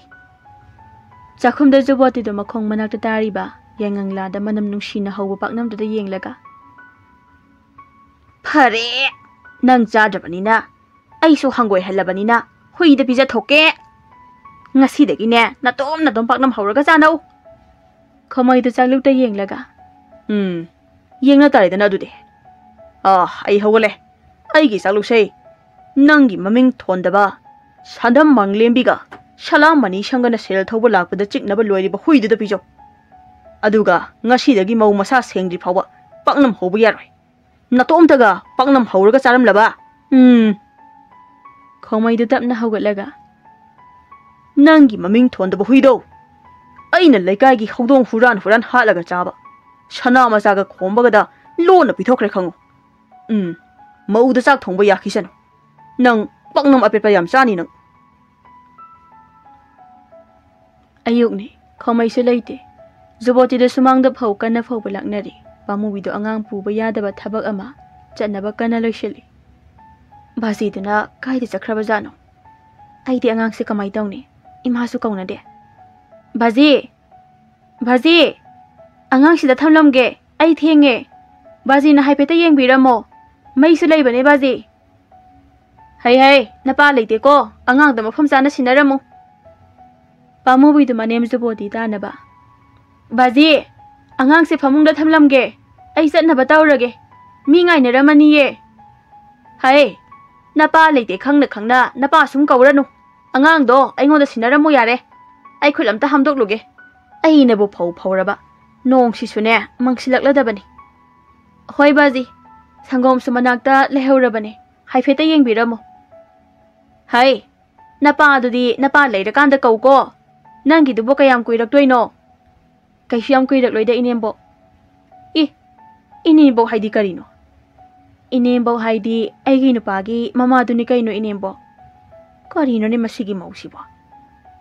ꯆꯥꯛꯈꯨꯝꯗ ꯖꯨꯕꯣꯇꯤꯗꯣ ꯃꯈꯣꯡ ꯃꯅꯥꯛꯇ ꯇꯥꯔꯤꯕ ꯌꯥꯏꯉꯪꯂꯥꯗ ꯃꯅꯝ ꯅꯨꯡꯁꯤꯅ ꯍꯧꯕ ꯄꯥꯛꯅꯝꯗꯨꯗ ꯌꯦꯡꯂꯒ, "ꯐꯔꯦ, ꯅꯪ ꯆꯥꯗ꯭ꯔꯕꯅꯤꯅ ꯑꯩꯁꯨ ꯍꯪꯒꯣꯏꯍꯜꯂꯕꯅꯤꯅ ꯍꯨꯏꯗ ꯄꯤꯖꯊꯣꯛꯀꯦ꯫ ꯉꯁꯤꯗꯒꯤꯅꯦ ꯅꯇꯣꯝ ꯅꯇꯣꯝ ꯄꯥꯛꯅꯝ ꯍꯧꯔꯒ ꯆꯥꯅꯧ꯫" ꯈꯃꯩꯗꯨ ꯆꯥꯛꯂꯨꯛꯇ ꯌꯦꯡꯂꯒ, "ꯎꯝ, ꯌꯦꯡꯅ ꯇꯥꯔꯦꯗꯅ ꯑꯗꯨꯗꯤ꯫ ꯑꯥ, ꯑꯩ ꯍꯧꯒꯠꯂꯦ꯫ ꯑꯩꯒꯤ ꯆꯥꯛꯂꯨꯛꯁꯦ ꯅꯪꯒꯤ ꯃꯃꯤꯡ ꯊꯣꯟꯗꯕ ꯁꯥꯗꯝ ꯃꯥꯡꯂꯦꯝꯕꯤꯒ ꯁꯂꯥꯝ ꯃꯅꯤ ꯁꯪꯒꯅ ꯁꯦꯜ ꯊꯧꯕ ꯂꯥꯛꯄꯗ ꯆꯤꯛꯅꯕ ꯂꯣꯏꯔꯤꯕ ꯍꯨꯏꯗꯨꯗ ꯄꯤꯖꯧ꯫ ꯑꯗꯨꯒ ꯉꯁꯤꯗꯒꯤ ꯃꯧ ꯃꯁꯥ ꯁꯦꯡꯗ꯭ꯔꯤ ꯐꯥꯎꯕ ꯄꯥꯛꯅꯝ ꯍꯧꯕ ꯌꯥꯔꯣꯏ꯫ ꯅꯇꯣꯝꯇꯒ ꯄꯥꯛꯅꯝ ꯍꯧꯔꯒ ꯆꯥꯔꯝꯂꯕ? ꯎꯝ꯫ ꯈꯣꯃꯩꯗꯨ ꯇꯞꯅ ꯍꯧꯒꯠꯂꯒ, "ꯅꯪꯒꯤ ꯃꯃꯤꯡ ꯊꯣꯟꯗꯕ ꯍꯨꯏꯗꯣ, ꯑꯩꯅ ꯂꯩꯀꯥꯏꯒꯤ ꯍꯧꯗꯣꯡ ꯍꯨꯔꯥꯟ ꯍꯨꯔꯥꯟ ꯍꯥꯠꯂꯒ ꯆꯥꯕ, ꯁꯅꯥ ꯃꯆꯥꯒ ꯈꯣꯝꯕꯒꯗ ꯂꯣꯟꯅ ꯄꯤꯊꯣꯛꯈ꯭ꯔꯦ ꯈꯪꯉꯨ꯫ ꯎꯝ, ꯃꯧꯗ ꯆꯥꯛ ꯊꯣꯡꯕ ꯌꯥꯈꯤꯁꯅꯨ꯫ ꯅꯪ ꯄꯥꯛꯅꯝ ꯑꯄꯦꯠꯄ ꯌꯥꯝ ꯆꯥꯅꯤ ꯅꯪ꯫" ꯑꯌꯨꯛꯅꯤ, ꯈꯣꯃꯩꯁꯨ ꯂꯩꯇꯦ꯫ ꯖꯨꯕꯣꯇꯤꯗ ꯁꯨꯃꯥꯡꯗ ꯐꯧ ꯀꯟꯅ ꯐꯧꯕ ꯂꯥꯛꯅꯔꯤ꯫ ꯄꯥꯃꯨꯕꯤꯗꯣ ꯑꯉꯥꯡ ꯄꯨꯕ ꯌꯥꯗꯕ ꯊꯕꯛ ꯑꯃ ꯆꯠꯅꯕ ꯀꯟꯅ ꯂꯣꯏꯁꯤꯜꯂꯤ꯫ ꯕꯥꯖꯤꯗꯨꯅ ꯀꯥꯏꯗ ꯆꯠꯈ꯭ꯔꯕꯖꯥꯠꯅꯣ? ꯑꯩꯗꯤ ꯑꯉꯥꯡꯁꯦ ꯀꯃꯥꯏ ꯇꯧꯅꯤ? ꯏꯃꯥꯁꯨ ꯀꯧꯅꯗꯦ꯫ "ꯕꯥꯖꯤ! ꯕꯥꯖꯤ! ꯑꯉꯥꯡꯁꯤꯗ ꯊꯝꯂꯝꯒꯦ, ꯑꯩ ꯊꯦꯡꯉꯦ꯫ ꯕꯥꯖꯤꯅ ꯍꯥꯏꯐꯦꯠꯇ ꯌꯦꯡꯕꯤꯔꯝꯃꯣ꯫ ꯃꯩꯁꯨ ꯂꯩꯕꯅꯦ ꯕꯥꯖꯤ꯫" "ꯍꯩ ꯍꯩ, ꯅꯄꯥ ꯂꯩꯇꯦꯀꯣ, ꯑꯉꯥꯡꯗꯣ ꯃꯐꯝ ꯆꯥꯅ ꯁꯤꯟꯅꯔꯝꯃꯨ꯫" ꯄꯥꯃꯨꯕꯤꯗꯨ ꯃꯅꯦꯝ ꯖꯨꯕꯣꯇꯤ ꯇꯥꯅꯕ꯫ "ꯕꯥꯖꯤ, ꯑꯉꯥꯡꯁꯦ ꯐꯃꯨꯡꯗ ꯊꯝꯂꯝꯒꯦ, ꯑꯩ ꯆꯠꯅꯕ ꯇꯧꯔꯒꯦ꯫ ꯃꯤ ꯉꯥꯏꯅꯔꯝꯃꯅꯤꯌꯦ꯫" "ꯍꯩ, ꯅꯄꯥ ꯂꯩꯇꯦ ꯈꯪꯅ ꯈꯪꯅ ꯅꯄꯥ ꯁꯨꯝ ꯀꯧꯔꯅꯨ꯫ ꯑꯉꯥꯡꯗꯣ ꯑꯩꯉꯣꯟꯗ ꯁꯤꯟꯅꯔꯝꯃꯨ ꯌꯥꯔꯦ꯫ ꯑꯩ ꯈꯨꯠ ꯑꯝꯇ ꯍꯥꯝꯗꯣꯛꯂꯨꯒꯦ꯫ ꯑꯩꯅꯕꯨ ꯐꯧ ꯐꯧꯔꯕ, ꯅꯣꯡꯁꯤꯁꯨꯅꯦ ꯃꯪꯁꯤꯜꯂꯛꯂꯗꯕꯅꯤ꯫" "ꯍꯣꯏ ꯕꯥꯖꯤ, ꯁꯪꯒꯣꯝꯁꯨ ꯃꯅꯥꯛꯇ ꯂꯩꯍꯧꯔꯕꯅꯦ, ꯍꯥꯏꯐꯦꯠꯇ ꯌꯦꯡꯕꯤꯔꯝꯃꯣ꯫" "ꯍꯩ, ꯅꯄꯥꯗꯨꯗꯤ ꯅꯄꯥ ꯂꯩꯔꯀꯥꯟꯗ ꯀꯧꯀꯣ꯫ ꯅꯪꯒꯤꯗꯨꯕꯨ ꯀꯌꯥꯝ ꯀꯨꯏꯔꯛꯇꯣꯏꯅꯣ?" "ꯀꯩꯁꯨ ꯌꯥꯝ ꯀꯨꯏꯔꯛꯂꯣꯏꯗ, ꯏꯅꯦꯝꯕꯣꯛ꯫" "ꯏ, ꯏꯅꯦꯝꯕꯣꯛ ꯍꯥꯏꯗꯤ ꯀꯔꯤꯅꯣ?" "ꯏꯅꯦꯝꯕꯣꯛ ꯍꯥꯏꯗꯤ ꯑꯩꯒꯤ ꯅꯨꯄꯥꯒꯤ ꯃꯃꯥꯗꯨꯅꯤ ꯀꯩꯅꯣ, ꯏꯅꯦꯝꯕꯣꯛ꯫" "ꯀꯔꯤꯅꯣꯅꯦ ꯃꯁꯤꯒꯤ ꯃꯧꯁꯤꯕꯣ?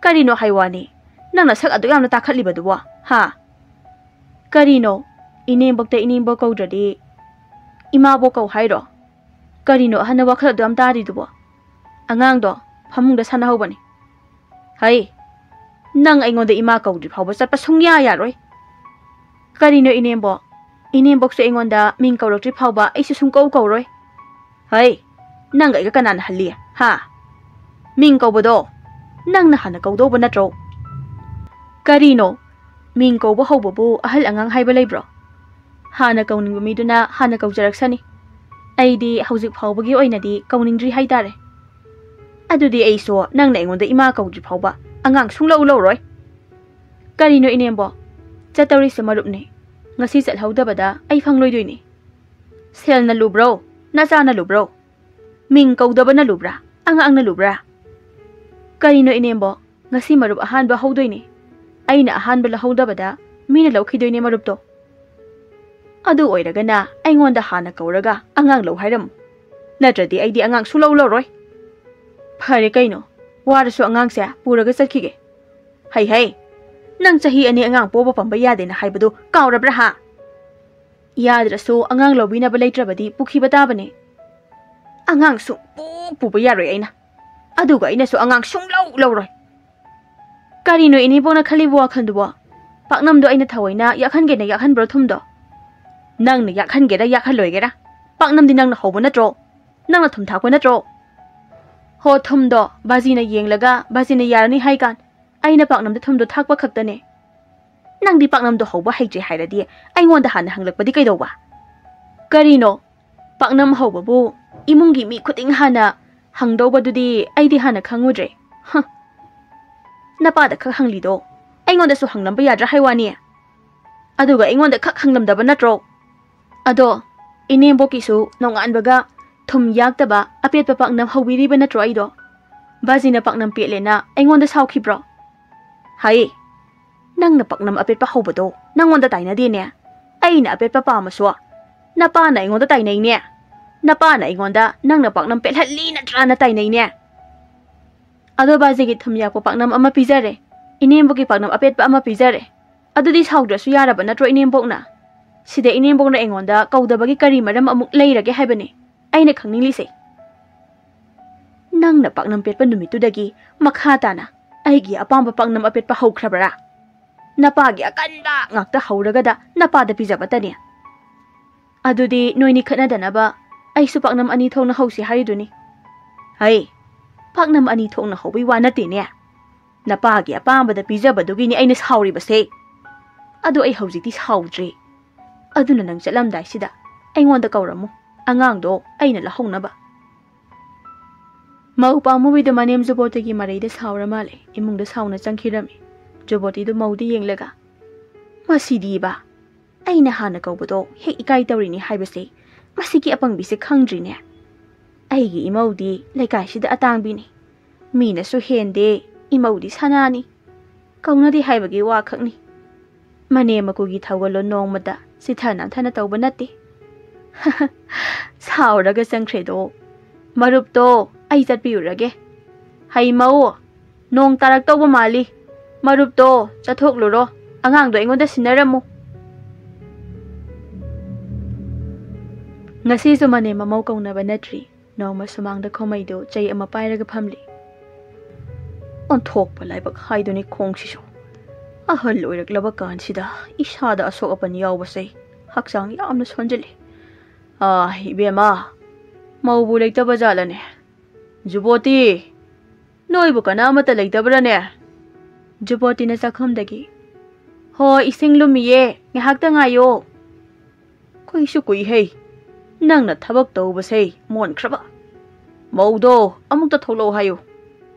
ꯀꯔꯤꯅꯣ ꯍꯥꯏ ꯋꯥꯅꯤ? ꯅꯪꯅ ꯁꯛ ꯑꯗꯨꯛ ꯌꯥꯝꯅ ꯇꯥꯈꯠꯂꯤꯕꯗꯨꯕꯣ, ꯍꯥ?" "ꯀꯔꯤꯅꯣ? ꯏꯅꯦꯝꯕꯣꯛꯇ ꯏꯅꯦꯝꯕꯣꯛ ꯀꯧꯗ꯭ꯔꯗꯤ ꯏꯃꯥꯕꯣꯛ ꯀꯧ ꯍꯥꯏꯔꯣ? ꯀꯔꯤꯅꯣ ꯑꯍꯟꯅ ꯋꯥꯈꯜ ꯑꯗꯨ ꯌꯥꯝ ꯇꯥꯔꯤꯗꯨꯕꯣ? ꯑꯉꯥꯡꯗꯣ ꯐꯃꯨꯡꯗ ꯁꯥꯟꯅꯍꯧꯕꯅꯤ꯫" "ꯍꯩ, ꯅꯪ ꯑꯩꯉꯣꯟꯗ ꯏꯃꯥ ꯀꯧꯗ꯭ꯔꯤ ꯐꯥꯎꯕ ꯆꯠꯄ ꯁꯨꯡꯌꯥ ꯌꯥꯔꯣꯏ꯫" "ꯀꯔꯤꯅꯣ ꯏꯅꯦꯝꯕꯣꯛ? ꯏꯅꯦꯝꯕꯣꯛꯁꯨ ꯑꯩꯉꯣꯟꯗ ꯃꯤꯡ ꯀꯧꯔꯛꯇ꯭ꯔꯤ ꯐꯥꯎꯕ ꯑꯩꯁꯨ ꯁꯨꯡꯀꯧ ꯀꯧꯔꯣꯏ꯫" "ꯍꯩ, ꯅꯪꯒ ꯑꯩꯒ ꯀꯅꯥꯅ ꯍꯜꯂꯤ? ꯍꯥ? ꯃꯤꯡ ꯀꯧꯕꯗꯣ ꯅꯪꯅ ꯍꯥꯟꯅ ꯀꯧꯗꯧꯕ ꯅꯠꯇ꯭ꯔꯣ?" "ꯀꯔꯤꯅꯣ? ꯃꯤꯡ ꯀꯧꯕ ꯍꯧꯕꯕꯨ ꯑꯍꯜ ꯑꯉꯥꯡ ꯍꯥꯏꯕ ꯂꯩꯕ꯭ꯔꯣ? ꯍꯥꯟꯅ ꯀꯧꯅꯤꯡꯕ ꯃꯤꯗꯨꯅ ꯍꯥꯟꯅ ꯀꯧꯖꯔꯛꯁꯅꯤ꯫ ꯑꯩꯗꯤ ꯍꯧꯖꯤꯛ ꯐꯥꯎꯕꯒꯤ ꯑꯣꯏꯅꯗꯤ ꯀꯧꯅꯤꯡꯗ꯭ꯔꯤ ꯍꯥꯏꯇꯥꯔꯦ꯫" ꯑꯗꯨꯗꯤ ꯑꯩꯁꯨ ꯅꯪꯅ ꯑꯩꯉꯣꯟꯗ ꯏꯃꯥ ꯀꯧꯗ꯭ꯔꯤ ꯐꯥꯎꯕ ꯑꯉꯥꯡ ꯁꯨꯡꯂꯧ ꯂꯧꯔꯣꯏ꯫ ꯀꯔꯤꯅꯣ ꯏꯅꯦꯝꯕꯣꯛ? ꯆꯠꯇꯧꯔꯤꯁꯦ ꯃꯔꯨꯞꯅꯦ꯫ ꯉꯁꯤ ꯆꯠꯍꯧꯗꯕꯗ ꯑꯩ ꯐꯪꯂꯣꯏꯗꯣꯏꯅꯦ꯫ ꯁꯦꯜꯅ ꯂꯨꯕ꯭ꯔꯣ? ꯅꯆꯥꯅ ꯂꯨꯕ꯭ꯔꯣ? ꯃꯤꯡ ꯀꯧꯗꯕꯅ ꯂꯨꯕ꯭ꯔꯥ? ꯑꯉꯥꯡꯅ ꯂꯨꯕ꯭ꯔꯥ? ꯀꯔꯤꯅꯣ ꯏꯅꯦꯝꯕꯣꯛ? ꯉꯁꯤ ꯃꯔꯨꯞ ꯑꯍꯥꯟꯕ ꯍꯧꯗꯣꯏꯅꯦ꯫ ꯑꯩꯅ ꯑꯍꯥꯟꯕ ꯂꯧꯍꯧꯗꯕꯗ ꯃꯤꯅ ꯂꯧꯈꯤꯗꯣꯏꯅꯦ ꯃꯔꯨꯞꯇꯣ꯫ ꯑꯗꯨ ꯑꯣꯏꯔꯒꯅ ꯑꯩꯉꯣꯟꯗ ꯍꯥꯟꯅ ꯀꯧꯔꯒ ꯑꯉꯥꯡ ꯂꯧ ꯍꯥꯏꯔꯝꯃꯨ꯫ ꯅꯠꯇ꯭ꯔꯗꯤ ꯑꯩꯗꯤ ꯑꯉꯥꯡ ꯁꯨꯡꯂꯧ ꯂꯧꯔꯣꯏ꯫ ꯐꯔꯦ ꯀꯩꯅꯣ, ꯋꯥꯔꯁꯨ ꯑꯉꯥꯡꯁꯦ ꯄꯨꯔꯒ ꯆꯠꯈꯤꯒꯦ꯫ ꯍꯩ ꯍꯩ, ꯅꯪ ꯆꯍꯤ ꯑꯅꯤ ꯑꯉꯥꯡ ꯄꯣꯕ ꯄꯝꯕ ꯌꯥꯗꯦꯅ ꯍꯥꯏꯕꯗꯨ ꯀꯥꯎꯔꯕ꯭ꯔꯥ ꯍꯥ? ꯌꯥꯗ꯭ꯔꯁꯨ ꯑꯉꯥꯡ ꯂꯧꯕꯤꯅꯕ ꯂꯩꯇ꯭ꯔꯕꯗꯤ ꯄꯨꯈꯤꯕ ꯇꯥꯕꯅꯦ꯫ ꯑꯉꯥꯡ ꯁꯨꯡꯄꯨ ꯄꯨꯕ ꯌꯥꯔꯣꯏ ꯑꯩꯅ꯫ ꯑꯗꯨꯒ ꯑꯩꯅꯁꯨ ꯑꯉꯥꯡ ꯁꯨꯡꯂꯧ ꯂꯧꯔꯣꯏ꯫ ꯀꯔꯤꯅꯣ ꯏꯅꯦꯕꯣꯛꯅ ꯈꯜꯂꯤꯕ ꯋꯥꯈꯜꯗꯨꯕꯣ? ꯄꯥꯛꯅꯝꯗꯣ ꯑꯩꯅ ꯊꯑꯣꯏꯅ ꯌꯥꯛꯍꯟꯒꯦꯅ ꯌꯥꯛꯍꯟꯕ꯭ꯔꯣ ꯊꯨꯝꯗꯣ? ꯅꯪꯅ ꯌꯥꯛꯍꯟꯒꯦꯔꯥ ꯌꯥꯛꯍꯜꯂꯣꯏꯒꯦꯔꯥ, ꯄꯥꯛꯅꯝꯗꯤ ꯅꯪꯅ ꯍꯧꯕ ꯅꯠꯇ꯭ꯔꯣ? ꯅꯪꯅ ꯊꯨꯝ ꯊꯥꯛꯄ ꯅꯠꯇ꯭ꯔꯣ? ꯍꯣ, ꯊꯨꯝꯗꯣ ꯕꯥꯖꯤꯅ ꯌꯦꯡꯂꯒ ꯕꯥꯖꯤꯅ ꯌꯥꯔꯅꯤ ꯍꯥꯏꯀꯥꯟ ꯑꯩꯅ ꯄꯥꯛꯅꯝꯗ ꯊꯨꯝꯗꯣ ꯊꯥꯛꯄ ꯈꯛꯇꯅꯦ꯫ ꯅꯪꯗꯤ ꯄꯥꯛꯅꯝꯗꯣ ꯍꯧꯕ ꯍꯩꯇ꯭ꯔꯦ ꯍꯥꯏꯔꯗꯤ ꯑꯩꯉꯣꯟꯗ ꯍꯥꯟꯅ ꯍꯪꯂꯛꯄꯗꯤ ꯀꯩꯗꯧꯕ? ꯀꯔꯤꯅꯣ? ꯄꯥꯛꯅꯝ ꯍꯧꯕꯕꯨ ꯏꯃꯨꯡꯒꯤ ꯃꯤ ꯈꯨꯗꯤꯡ ꯍꯥꯟꯅ ꯍꯪꯗꯧꯕꯗꯨꯗꯤ ꯑꯩꯗꯤ ꯍꯥꯟꯅ ꯈꯪꯉꯨꯗ꯭ꯔꯦ꯫ ꯍ꯫ ꯅꯄꯥꯗ ꯈꯛ ꯍꯪꯂꯤꯗꯣ ꯑꯩꯉꯣꯟꯗꯁꯨ ꯍꯪꯂꯝꯕ ꯌꯥꯗ꯭ꯔꯥ ꯍꯥꯏ ꯋꯥꯅꯤ? ꯑꯗꯨꯒ ꯑꯩꯉꯣꯟꯗ ꯈꯛ ꯍꯪꯂꯝꯗꯕ ꯅꯠꯇ꯭ꯔꯣ? ꯑꯗꯣ ꯏꯅꯦꯝꯕꯣꯛꯀꯤꯁꯨ ꯅꯣꯡꯉꯥꯟꯕꯒ ꯊꯨꯝ ꯌꯥꯛꯇꯕ ꯑꯄꯦꯠꯄ ꯄꯥꯛꯅꯝ ꯍꯧꯕꯤꯔꯤꯕ ꯅꯠꯇ꯭ꯔꯣ ꯑꯩꯗꯣ? ꯕꯥꯖꯤꯅ ꯄꯥꯛꯅꯝ ꯄꯦꯠꯂꯦꯅ ꯑꯩꯉꯣꯟꯗ ꯁꯥꯎꯈꯤꯕ꯭ꯔꯣ? ꯍꯥꯏ, ꯅꯪꯅ ꯄꯥꯛꯅꯝ ꯑꯄꯦꯠꯄ ꯍꯧꯕꯗꯣ ꯅꯪꯉꯣꯟꯗ ꯇꯥꯏꯅꯗꯦꯅꯦ꯫ ꯑꯩꯅ ꯑꯄꯦꯠꯄ ꯄꯥꯝꯃꯁꯨ ꯅꯄꯥꯅ ꯑꯩꯉꯣꯟꯗ ꯇꯥꯏꯅꯩꯅꯦ꯫ ꯅꯄꯥꯅ ꯑꯩꯉꯣꯟꯗ ꯅꯪꯅ ꯄꯥꯛꯅꯝ ꯄꯦꯠꯍꯜꯂꯤ ꯅꯠꯇ꯭ꯔꯥꯅ ꯇꯥꯏꯅꯩꯅꯦ꯫ ꯑꯗꯣ ꯕꯥꯖꯤꯒꯤ ꯊꯨꯝ ꯌꯥꯛꯄ ꯄꯥꯛꯅꯝ ꯑꯃ ꯄꯤꯖꯔꯦ, ꯏꯅꯦꯝꯕꯣꯛꯀꯤ ꯄꯥꯛꯅꯝ ꯑꯄꯦꯠꯄ ꯑꯃ ꯄꯤꯖꯔꯦ꯫ ꯑꯗꯨꯗꯤ ꯁꯥꯎꯗ꯭ꯔꯁꯨ ꯌꯥꯔꯕ ꯅꯠꯇ꯭ꯔꯣ ꯏꯅꯦꯝꯕꯣꯛꯅ? ꯁꯤꯗ ꯏꯅꯦꯝꯕꯣꯛꯅ ꯑꯩꯉꯣꯟꯗ ꯀꯧꯗꯕꯒꯤ ꯀꯔꯤ ꯃꯔꯝ ꯑꯃꯨꯛ ꯂꯩꯔꯒꯦ ꯍꯥꯏꯕꯅꯤ ꯑꯩꯅ ꯈꯪꯅꯤꯡꯂꯤꯁꯦ꯫ ꯅꯪꯅ ꯄꯥꯛꯅꯝ ꯄꯦꯠꯄ ꯅꯨꯃꯤꯠꯇꯨꯗꯒꯤ ꯃꯈꯥ ꯇꯥꯅ ꯑꯩꯒꯤ ꯑꯄꯥꯝꯕ ꯄꯥꯛꯅꯝ ꯑꯄꯦꯠꯄ ꯍꯧꯈ꯭ꯔꯕꯔꯥ? ꯅꯄꯥꯒꯤ ꯑꯀꯟꯕ ꯉꯥꯛꯇ ꯍꯧꯔꯒꯗ ꯅꯄꯥꯗ ꯄꯤꯖꯕꯇꯅꯤ꯫ ꯑꯗꯨꯗꯤ ꯅꯣꯏꯅꯤ ꯈꯠꯅꯗꯅꯕ ꯑꯩꯁꯨ ꯄꯥꯛꯅꯝ ꯑꯅꯤ ꯊꯣꯛꯅ ꯍꯧꯁꯤ ꯍꯥꯏꯔꯤꯗꯨꯅꯤ꯫ ꯍꯩ, ꯄꯥꯛꯅꯝ ꯑꯅꯤ ꯊꯣꯛꯅ ꯍꯧꯕꯩ ꯋꯥ ꯅꯠꯇꯦꯅꯦ꯫ ꯅꯄꯥꯒꯤ ꯑꯄꯥꯝꯕꯗ ꯄꯤꯖꯕꯗꯨꯒꯤꯅꯤ ꯑꯩꯅ ꯁꯥꯎꯔꯤꯕꯁꯦ꯫ ꯑꯗꯨ ꯑꯩ ꯍꯧꯖꯤꯛꯇꯤ ꯁꯥꯎꯗ꯭ꯔꯦ꯫ ꯑꯗꯨꯅ ꯅꯪ ꯆꯠꯂꯝꯗꯥꯏꯁꯤꯗ ꯑꯩꯉꯣꯟꯗ ꯀꯧꯔꯝꯃꯨ, ꯑꯉꯥꯡꯗꯣ ꯑꯩꯅ ꯂꯧꯍꯧꯅꯕ꯫ ꯃꯧ ꯄꯥꯝꯃꯨꯕꯤꯗꯣ ꯃꯅꯦꯝ ꯖꯨꯕꯣꯇꯤꯒꯤ ꯃꯔꯩꯗ ꯁꯥꯎꯔ ꯃꯥꯜꯂꯦ ꯏꯃꯨꯡꯗ ꯁꯥꯎꯅ ꯆꯪꯈꯤꯔꯝꯃꯤ꯫ ꯖꯨꯕꯣꯇꯤꯗꯣ ꯃꯧꯗ ꯌꯦꯡꯂꯒ, "ꯃꯁꯤꯗꯤꯕ, ꯑꯩꯅ ꯍꯥꯟꯅ ꯀꯧꯕꯗꯣ ꯍꯦꯛ ꯏꯀꯥꯏ ꯇꯧꯔꯤꯅꯤ ꯍꯥꯏꯕꯁꯦ ꯃꯁꯤꯒꯤ ꯑꯄꯪꯕꯤꯁꯦ ꯈꯪꯗ꯭ꯔꯤꯅꯦ꯫ ꯑꯩꯒꯤ ꯏꯃꯧꯗꯤ ꯂꯩꯀꯥꯏꯁꯤꯗ ꯑꯇꯥꯡꯕꯤꯅꯤ꯫ ꯃꯤꯅꯁꯨ ꯍꯦꯟꯗꯦ, ꯏꯃꯧꯗꯤ ꯁꯅꯥꯅꯤ꯫ ꯀꯧꯅꯗꯦ ꯍꯥꯏꯕꯒꯤ ꯋꯥ ꯈꯛꯅꯤ꯫ ꯃꯅꯦꯝ ꯃꯀꯨꯒꯤ ꯊꯧꯒꯜꯂꯣꯟ ꯅꯣꯡꯃꯇ ꯆꯤꯊ ꯅꯝꯊꯅ ꯇꯧꯕ ꯅꯠꯇꯦ꯫" ꯁꯥꯎꯔꯒ ꯆꯪꯈ꯭ꯔꯦꯗꯣ꯫ "ꯃꯔꯨꯞꯇꯣ ꯑꯩ ꯆꯠꯄꯤꯔꯨꯔꯒꯦ꯫ ꯍꯩ ꯃꯧ, ꯅꯣꯡ ꯇꯥꯔꯛꯇꯧꯕ ꯃꯥꯜꯂꯤ꯫ ꯃꯔꯨꯞꯇꯣ ꯆꯠꯊꯣꯛꯂꯨꯔꯣ, ꯑꯉꯥꯡꯗꯣ ꯑꯩꯉꯣꯟꯗ ꯁꯤꯟꯅꯔꯝꯃꯨ꯫" ꯉꯁꯤꯁꯨ ꯃꯅꯦꯝ ꯃꯃꯧ ꯀꯧꯅꯕ ꯅꯠꯇ꯭ꯔꯤ꯫ ꯅꯣꯡꯃ ꯁꯨꯃꯥꯡꯗ ꯈꯣꯃꯩꯗꯨ ꯆꯩ ꯑꯃ ꯄꯥꯏꯔꯒ ꯐꯝꯂꯤ꯫ "ꯑꯣꯟꯊꯣꯛꯄ ꯂꯥꯏꯕꯛ ꯍꯥꯏꯗꯨꯅꯤ ꯈꯣꯡꯁꯤꯁꯨ꯫ ꯑꯍꯜ ꯑꯣꯏꯔꯛꯂꯕ ꯀꯥꯟꯁꯤꯗ ꯏꯁꯥꯗ ꯑꯁꯣꯛ ꯑꯄꯟ ꯌꯥꯎꯕꯁꯦ ꯍꯛꯆꯥꯡ ꯌꯥꯝꯅ ꯁꯣꯟꯖꯤꯜꯂꯤ꯫ ꯑꯥ, ꯏꯕꯦꯝꯃ, ꯃꯧꯕꯨ ꯂꯩꯇꯕ ꯖꯥꯠꯂꯅꯦ? ꯖꯨꯕꯣꯇꯤ, ꯅꯣꯏꯕꯨ ꯀꯅꯥ ꯑꯃꯠꯇ ꯂꯩꯇꯕ꯭ꯔꯥꯅꯦ?" ꯖꯨꯕꯣꯇꯤꯅ ꯆꯥꯛꯈꯨꯝꯗꯒꯤ, "ꯍꯣ, ꯏꯁꯤꯡ ꯂꯨꯝꯃꯤꯌꯦ, ꯉꯥꯏꯍꯥꯛꯇ ꯉꯥꯏꯌꯣ꯫" "ꯀꯨꯏꯁꯨ ꯀꯨꯏꯍꯩ, ꯅꯪꯅ ꯊꯕꯛ ꯇꯧꯕꯁꯦ ꯃꯣꯟꯈ꯭ꯔꯕ꯫ ꯃꯧꯗꯣ ꯑꯃꯨꯛꯇ ꯊꯣꯛꯂꯛꯑꯣ ꯍꯥꯏꯌꯨ꯫"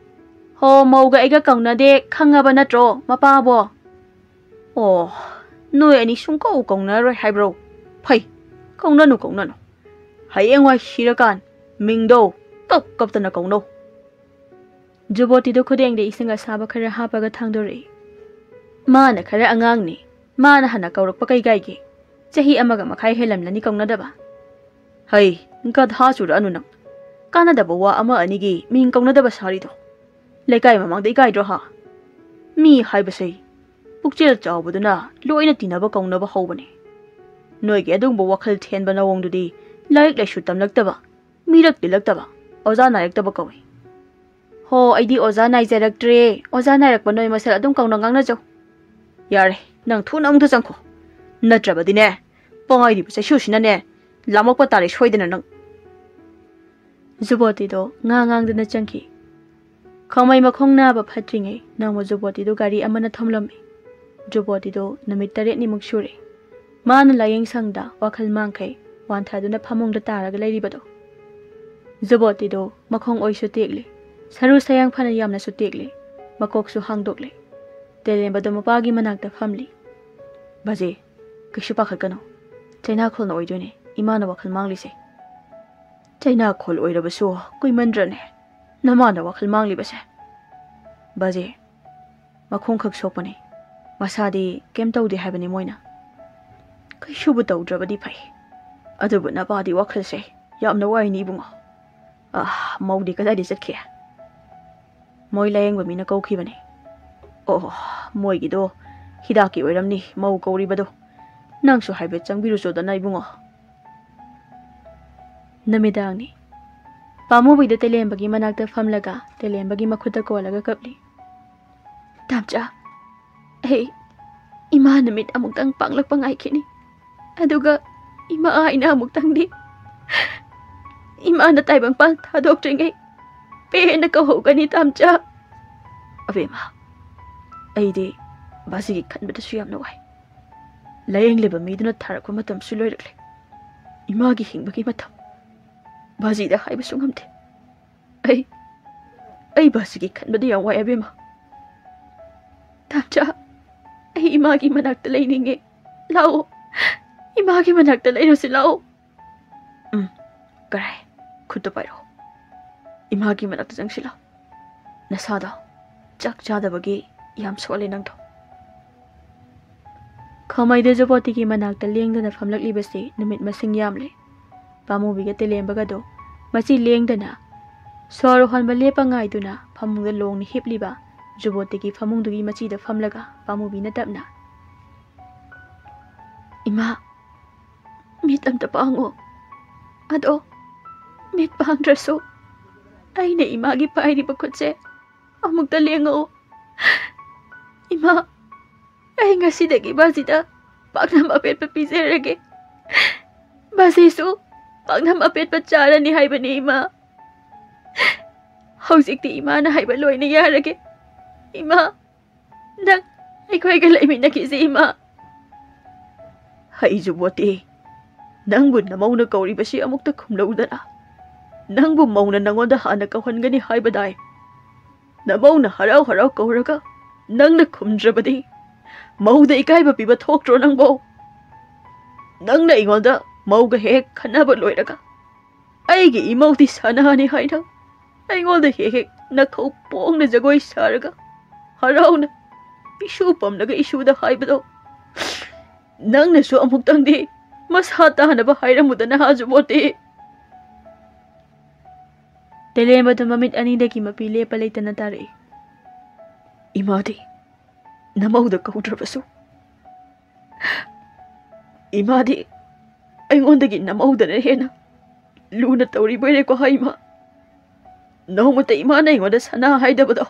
"ꯍꯣ, ꯃꯧꯒ ꯑꯩꯒ ꯀꯧꯅꯗꯦ, ꯈꯪꯉꯕ ꯅꯠꯇ꯭ꯔꯣ, ꯃꯄꯥꯕꯣ?" "ꯑꯣ, ꯅꯣꯏ ꯑꯅꯤ ꯁꯨꯡꯀꯧ ꯀꯧꯅꯔꯣꯏ ꯍꯥꯏꯕ꯭ꯔꯣ? ꯐꯩ, ꯀꯧꯅꯅꯨ, ꯀꯧꯅꯅꯨ꯫ ꯍꯌꯦꯡꯋꯥꯏ ꯁꯤꯔꯀꯥꯟ ꯃꯤꯡꯗꯣ ꯀꯞ ꯀꯞꯇꯅ ꯀꯧꯅꯧ꯫" ꯖꯨꯕꯣꯇꯤꯗꯣ ꯈꯨꯗꯦꯡꯗ ꯏꯁꯤꯡ ꯑꯁꯥꯕ ꯈꯔ ꯍꯥꯞꯄꯒ ꯊꯥꯡꯗꯣꯔꯛꯏ꯫ "ꯃꯥꯅ ꯈꯔ ꯑꯉꯥꯡꯅꯤ, ꯃꯥꯅ ꯍꯥꯟꯅ ꯀꯧꯔꯛꯄ ꯀꯩ ꯀꯥꯏꯒꯦ? ꯆꯍꯤ ꯑꯃꯒ ꯃꯈꯥꯏ ꯍꯦꯜꯂꯝꯂꯅꯤ ꯀꯧꯅꯗꯕ꯫" "ꯍꯩ, ꯒꯙꯥ ꯆꯨꯔꯛꯑꯅꯨ ꯅꯪ꯫ ꯀꯥꯟꯅꯗꯕ ꯋꯥ ꯑꯃ ꯑꯅꯤꯒꯤ ꯃꯤꯡ ꯀꯧꯅꯗꯕ ꯁꯥꯔꯤꯗꯣ꯫ ꯂꯩꯀꯥꯏ ꯃꯃꯥꯡꯗ ꯏꯀꯥꯏꯗ꯭ꯔꯣ ꯍꯥ? ꯃꯤ ꯍꯥꯏꯕꯁꯦ ꯄꯨꯛꯆꯦꯜ ꯆꯥꯎꯕꯗꯨꯅ ꯂꯣꯏꯅ ꯇꯤꯟꯅꯕ ꯀꯧꯅꯕ ꯍꯧꯕꯅꯦ꯫ ꯅꯣꯏꯒꯤ ꯑꯗꯨꯒꯨꯝꯕ ꯋꯥꯈꯜ ꯊꯦꯟꯕ ꯅꯑꯣꯡꯗꯨꯗꯤ ꯂꯥꯏꯔꯤꯛ ꯂꯥꯏꯁꯨ ꯇꯝꯂꯛꯇꯕ, ꯃꯤꯔꯛ ꯇꯤꯜꯂꯛꯇꯕ, ꯑꯣꯖꯥ ꯅꯥꯏꯔꯛꯇꯕ ꯀꯧꯏ꯫" "ꯍꯣ, ꯑꯩꯗꯤ ꯑꯣꯖꯥ ꯅꯥꯏꯖꯔꯛꯇ꯭ꯔꯦ꯫ ꯑꯣꯖꯥ ꯅꯥꯏꯔꯛꯄ ꯅꯣꯏ ꯃꯁꯦꯜ ꯑꯗꯨꯝ ꯀꯧꯅ ꯉꯥꯡꯅꯖꯧ꯫" "ꯌꯥꯔꯦ, ꯅꯪ ꯊꯨꯅ ꯑꯃꯨꯛꯇ ꯆꯪꯈꯣ꯫ ꯅꯠꯇ꯭ꯔꯕꯗꯤꯅꯦ, ꯄꯥꯏꯔꯤꯕ ꯆꯩꯁꯨꯁꯤꯅꯅꯦ, ꯂꯥꯝꯃꯛꯄ ꯇꯥꯔꯦ ꯁꯣꯏꯗꯅ ꯅꯪ꯫" ꯖꯨꯕꯣꯇꯤꯗꯣ ꯉꯥ ꯉꯥꯡꯗꯅ ꯆꯪꯈꯤ꯫ ꯈꯥꯃꯩ ꯃꯈꯣꯡ ꯅꯥꯕ ꯐꯠꯇ꯭ꯔꯤꯉꯩ ꯅꯣꯡꯃ ꯖꯨꯕꯣꯇꯤꯗꯨ ꯒꯥꯔꯤ ꯑꯃꯅ ꯊꯣꯝꯂꯝꯃꯤ꯫ ꯖꯨꯕꯣꯇꯤꯗꯨ ꯅꯨꯃꯤꯠ ꯇꯔꯦꯠꯅꯤꯃꯨꯛ ꯁꯨꯔꯦ꯫ ꯃꯥꯅ ꯂꯥꯏꯌꯦꯡ ꯁꯪꯗ ꯋꯥꯈꯜ ꯃꯥꯡꯈꯩ ꯋꯥꯟꯊꯗꯨꯅ ꯐꯃꯨꯡꯗ ꯇꯥꯔꯒ ꯂꯩꯔꯤꯕꯗꯣ꯫ ꯖꯨꯕꯣꯠꯇꯤꯗꯣ ꯃꯈꯣꯡ ꯑꯣꯏꯁꯨ ꯇꯦꯛꯂꯤ, ꯁꯔꯨ ꯁꯌꯥꯡ ꯐꯅ ꯌꯥꯝꯅꯁꯨ ꯇꯦꯛꯂꯤ, ꯃꯀꯣꯛꯁꯨ ꯍꯥꯡꯗꯣꯛꯂꯤ꯫ ꯇꯦꯂꯦꯝꯕꯗꯣ ꯃꯄꯥꯒꯤ ꯃꯅꯥꯛꯇ ꯐꯝꯂꯤ꯫ "ꯕꯥꯖꯤ, ꯀꯩꯁꯨ ꯄꯥꯈꯠꯀꯅꯨ꯫ ꯆꯩꯅꯥꯈꯣꯜꯅ ꯑꯣꯏꯗꯣꯏꯅꯦ ꯏꯃꯥꯅ ꯋꯥꯈꯜ ꯃꯥꯡꯂꯤꯁꯦ꯫" "ꯆꯩꯅꯥꯈꯣꯜ ꯑꯣꯏꯔꯕꯁꯨ ꯀꯨꯏꯃꯟꯗ꯭ꯔꯅꯦ ꯅꯃꯥꯅ ꯋꯥꯈꯜ ꯃꯥꯡꯂꯤꯕꯁꯦ?" "ꯕꯥꯖꯤ, ꯃꯈꯣꯡꯈꯛ ꯁꯣꯛꯄꯅꯤ, ꯃꯁꯥꯗꯤ ꯀꯩꯝ ꯇꯧꯗꯦ ꯍꯥꯏꯕꯅꯤ ꯃꯣꯏꯅ꯫" "ꯀꯩꯁꯨꯕꯨ ꯇꯧꯗ꯭ꯔꯕꯗꯤ ꯐꯩ, ꯑꯗꯨꯕꯨ ꯅꯄꯥꯗꯤ ꯋꯥꯈꯜꯁꯦ ꯌꯥꯝꯅ ꯋꯥꯏꯅꯤ ꯏꯕꯨꯡꯉꯣ꯫ ꯑꯥ, ꯃꯧꯗꯤ ꯀꯗꯥꯏꯗ ꯆꯠꯈꯤ?" "ꯃꯣꯏ ꯂꯥꯌꯦꯡꯕ ꯃꯤꯅ ꯀꯧꯈꯤꯕꯅꯤ꯫" "ꯑꯣ, ꯃꯣꯏꯒꯤꯗꯣ ꯍꯤꯗꯥꯛꯀꯤ ꯑꯣꯏꯔꯝꯅꯤ ꯃꯧ ꯀꯧꯔꯤꯕꯗꯣ꯫ ꯅꯪꯁꯨ ꯍꯥꯏꯐꯦꯠ ꯆꯪꯕꯤꯔꯨꯆꯣꯗꯅ ꯏꯕꯨꯡꯉꯣ꯫" ꯅꯨꯃꯤꯗꯥꯡꯅꯤ꯫ ꯄꯥꯃꯨꯕꯤꯗ ꯇꯦꯂꯦꯝꯕꯒꯤ ꯃꯅꯥꯛꯇ ꯐꯝꯂꯒ ꯇꯦꯂꯦꯝꯕꯒꯤ ꯃꯈꯨꯠꯇ ꯀꯣꯜꯂꯒ ꯀꯞꯂꯤ꯫ "ꯇꯥꯝꯆꯥ, ꯑꯩ ꯏꯃꯥ ꯅꯨꯃꯤꯠ ꯑꯃꯨꯛꯇꯪ ꯄꯥꯡꯂꯛꯄ ꯉꯥꯏꯈꯤꯅꯤ꯫ ꯑꯗꯨꯒ ꯏꯃꯥ ꯑꯩꯅ ꯑꯃꯨꯛꯇꯪꯗꯤ ꯏꯃꯥꯅ ꯇꯥꯏꯕꯪꯄꯥꯟ ꯊꯥꯗꯣꯛꯇ꯭ꯔꯤꯉꯩ ꯄꯦꯟꯅ ꯀꯧꯍꯧꯒꯅꯤ ꯇꯥꯝꯆꯥ꯫" "ꯑꯕꯦꯝꯃ, ꯑꯩꯗꯤ ꯕꯥꯖꯤꯒꯤ ꯈꯟꯕꯗꯁꯨ ꯌꯥꯝꯅ ꯋꯥꯏ꯫ ꯂꯥꯌꯦꯡꯂꯤꯕ ꯃꯤꯗꯨꯅ ꯊꯥꯔꯛꯄ ꯃꯇꯝꯁꯨ ꯂꯣꯏꯔꯛꯂꯦ꯫ ꯏꯃꯥꯒꯤ ꯍꯤꯡꯕꯒꯤ ꯃꯇꯝ ꯕꯥꯖꯤꯗ ꯍꯥꯏꯕꯁꯨ ꯉꯝꯗꯦ꯫ ꯑꯩ, ꯑꯩ ꯕꯥꯖꯤꯒꯤ ꯈꯟꯕꯗ ꯌꯥꯝ ꯋꯥꯏ ꯑꯕꯦꯝꯃ꯫" "ꯇꯥꯝꯆꯥ, ꯑꯩ ꯏꯃꯥꯒꯤ ꯃꯅꯥꯛꯇ ꯂꯩꯅꯤꯡꯉꯦ꯫ ꯂꯥꯛꯑꯣ, ꯏꯃꯥꯒꯤ ꯃꯅꯥꯛꯇ ꯂꯩꯔꯨꯁꯤ ꯂꯥꯛꯑꯣ꯫" "ꯎꯝ, ꯀꯔꯥꯏ? ꯈꯨꯠꯇꯨ ꯄꯥꯏꯔꯛꯑꯣ꯫ ꯏꯃꯥꯒꯤ ꯃꯅꯥꯛꯇ ꯆꯪꯁꯤꯜꯂꯣ꯫ ꯅꯁꯥꯗꯣ ꯆꯥꯛ ꯆꯥꯗꯕꯒꯤ ꯌꯥꯝ ꯁꯣꯜꯂꯦ ꯅꯪꯗꯣ꯫" ꯈꯥꯃꯩꯗ ꯖꯨꯕꯣꯇꯤꯒꯤ ꯃꯅꯥꯛꯇ ꯂꯦꯡꯗꯅ ꯐꯝꯂꯛꯂꯤꯕꯁꯤ ꯅꯨꯃꯤꯠ ꯃꯁꯤꯡ ꯌꯥꯝꯂꯦ꯫ ꯄꯥꯃꯨꯕꯤꯒ ꯇꯦꯂꯦꯝꯕꯒꯗꯣ ꯃꯆꯤ ꯂꯦꯡꯗꯅ ꯁꯣꯔ ꯍꯣꯟꯕ ꯂꯦꯞꯄ ꯉꯥꯏꯗꯨꯅ ꯐꯃꯨꯡꯗ ꯂꯣꯡꯅ ꯍꯤꯞꯂꯤꯕ ꯖꯨꯕꯣꯇꯤꯒꯤ ꯐꯃꯨꯡꯗꯨꯒꯤ ꯃꯆꯤꯗ ꯐꯝꯂꯒ ꯄꯥꯃꯨꯕꯤꯅ ꯇꯞꯅ, "ꯏꯃꯥ, ꯃꯤꯠ ꯑꯝꯇ ꯄꯥꯡꯉꯣ꯫ ꯑꯗꯣ ꯃꯤꯠ ꯄꯥꯡꯗ꯭ꯔꯁꯨ ꯑꯩꯅ ꯏꯃꯥꯒꯤ ꯄꯥꯏꯔꯤꯕ ꯈꯨꯠꯁꯦ ꯑꯃꯨꯛꯇ ꯂꯦꯡꯉꯛꯑꯣ꯫ ꯏꯃꯥ, ꯑꯩ ꯉꯁꯤꯗꯒꯤ ꯕꯥꯖꯤꯗ ꯄꯥꯛꯅꯝ ꯑꯄꯦꯠꯄ ꯄꯤꯖꯔꯒꯦ꯫ ꯕꯥꯖꯤꯁꯨ ꯄꯥꯛꯅꯝ ꯑꯄꯦꯠꯄ ꯆꯥꯔꯅꯤ ꯍꯥꯏꯕꯅꯤ ꯏꯃꯥ꯫ ꯍꯧꯖꯤꯛꯇꯤ ꯏꯃꯥꯅ ꯍꯥꯏꯕ ꯂꯣꯏꯅ ꯌꯥꯔꯒꯦ꯫ ꯏꯃꯥ, ꯅꯪ ꯑꯩꯈꯣꯏꯒ ꯂꯩꯃꯤꯟꯅꯈꯤꯁꯤ ꯏꯃꯥ꯫" "ꯍꯩ ꯖꯨꯕꯣꯇꯤ, ꯅꯪꯕꯨ ꯅꯃꯧꯅ ꯀꯧꯔꯤꯕꯁꯤ ꯑꯃꯨꯛꯇ ꯈꯨꯝꯂꯧꯗꯅ꯫ ꯅꯪꯕꯨ ꯃꯧꯅ ꯅꯪꯉꯣꯟꯗ ꯍꯥꯟꯅ ꯀꯧꯍꯟꯒꯅꯤ ꯍꯥꯏꯕꯗꯥꯏ? ꯅꯃꯧꯅ ꯍꯔꯥꯎ ꯍꯔꯥꯎ ꯀꯧꯔꯒ ꯅꯪꯅ ꯈꯨꯝꯗ꯭ꯔꯕꯗꯤ ꯃꯧꯗ ꯏꯀꯥꯏꯕ ꯄꯤꯕ ꯊꯣꯛꯇ꯭ꯔꯣ ꯅꯪꯕꯣ? ꯅꯪꯅ ꯑꯩꯉꯣꯟꯗ ꯃꯧꯒ ꯍꯦꯛ ꯈꯟꯅꯕ ꯂꯣꯏꯔꯒ ꯑꯩꯒꯤ ꯏꯃꯧꯗꯤ ꯁꯅꯥꯅꯤ ꯍꯥꯏꯅ ꯑꯩꯉꯣꯟꯗ ꯍꯦꯛ ꯍꯦꯛ ꯅꯈꯧ ꯄꯣꯡꯅ ꯖꯒꯣꯏ ꯁꯥꯔꯒ ꯍꯔꯥꯎꯅ ꯏꯁꯨ ꯄꯝꯂꯒ ꯏꯁꯨꯗ ꯍꯥꯏꯕꯗꯣ ꯅꯪꯅꯁꯨ ꯑꯃꯨꯛꯇꯪꯗꯤ ꯃꯁꯥ ꯇꯥꯅꯕ ꯍꯥꯏꯔꯝꯃꯨꯗꯅ ꯍꯥꯖꯨꯕꯣꯠꯇꯤ꯫ ꯇꯦꯂꯦꯝꯕꯗꯨ ꯃꯃꯤꯠ ꯑꯅꯤꯗꯒꯤ ꯃꯄꯤ ꯂꯦꯞꯄ ꯂꯩꯇꯅ ꯇꯥꯔꯛꯏ꯫ ꯏꯃꯥꯗꯤ ꯅꯃꯧꯗ ꯀꯧꯗ꯭ꯔꯕꯁꯨ ꯏꯃꯥꯗꯤ ꯑꯩꯉꯣꯟꯗꯒꯤ ꯅꯃꯧꯗꯅ ꯍꯦꯟꯅ ꯂꯨꯅ ꯇꯧꯔꯤꯕꯣꯏꯔꯦꯀꯣ ꯍꯥ ꯏꯃꯥ? ꯅꯣꯡꯃꯇ ꯏꯃꯥꯅ ꯑꯩꯉꯣꯟꯗ ꯁꯅꯥ ꯍꯥꯏꯗꯕꯗꯣ꯫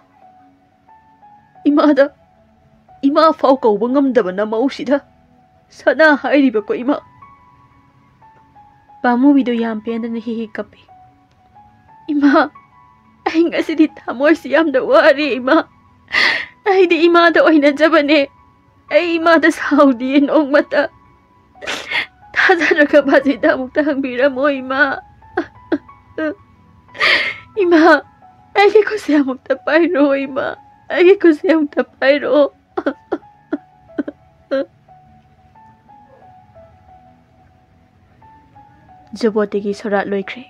ꯏꯃꯥꯗ ꯏꯃꯥ ꯐꯥꯎ ꯀꯧꯕ ꯉꯝꯗꯕ ꯅꯃꯧꯁꯤꯗ ꯁꯅꯥ ꯍꯥꯏꯔꯤꯕꯀꯣ ꯏꯃꯥ? ꯄꯥꯝꯃꯨꯕꯤꯗꯣ ꯌꯥꯝ ꯄꯦꯟꯗꯅ ꯍꯤ ꯍꯤ ꯀꯞꯄꯤ꯫ ꯏꯃꯥ, ꯑꯩ ꯉꯁꯤꯗꯤ ꯊꯃꯣꯏꯁꯤ ꯌꯥꯝꯅ ꯋꯥꯔꯦ ꯏꯃꯥ꯫ ꯑꯩꯗꯤ ꯏꯃꯥꯗ ꯑꯣꯏꯅꯖꯕꯅꯦ꯫ ꯑꯩ ꯏꯃꯥꯗ ꯁꯥꯎꯗꯤꯌꯦ ꯅꯣꯡꯃꯇ꯫ ꯊꯥꯖꯗ꯭ꯔꯒ ꯕꯥꯖꯤꯗ ꯑꯃꯨꯛꯇ ꯍꯪꯕꯤꯔꯝꯃꯣ ꯏꯃꯥ꯫ ꯏꯃꯥ, ꯑꯩꯒꯤ ꯈꯨꯠꯁꯦ ꯑꯃꯨꯛꯇ ꯄꯥꯏꯔꯣ ꯏꯃꯥ꯫ ꯑꯩꯒꯤ ꯈꯨꯠꯁꯦ ꯑꯃꯨꯛꯇ ꯄꯥꯏꯔꯣ꯫ ꯖꯨꯕꯣꯇꯤꯒꯤ ꯁꯣꯔꯥꯠ ꯂꯣꯏꯈ꯭ꯔꯦ꯫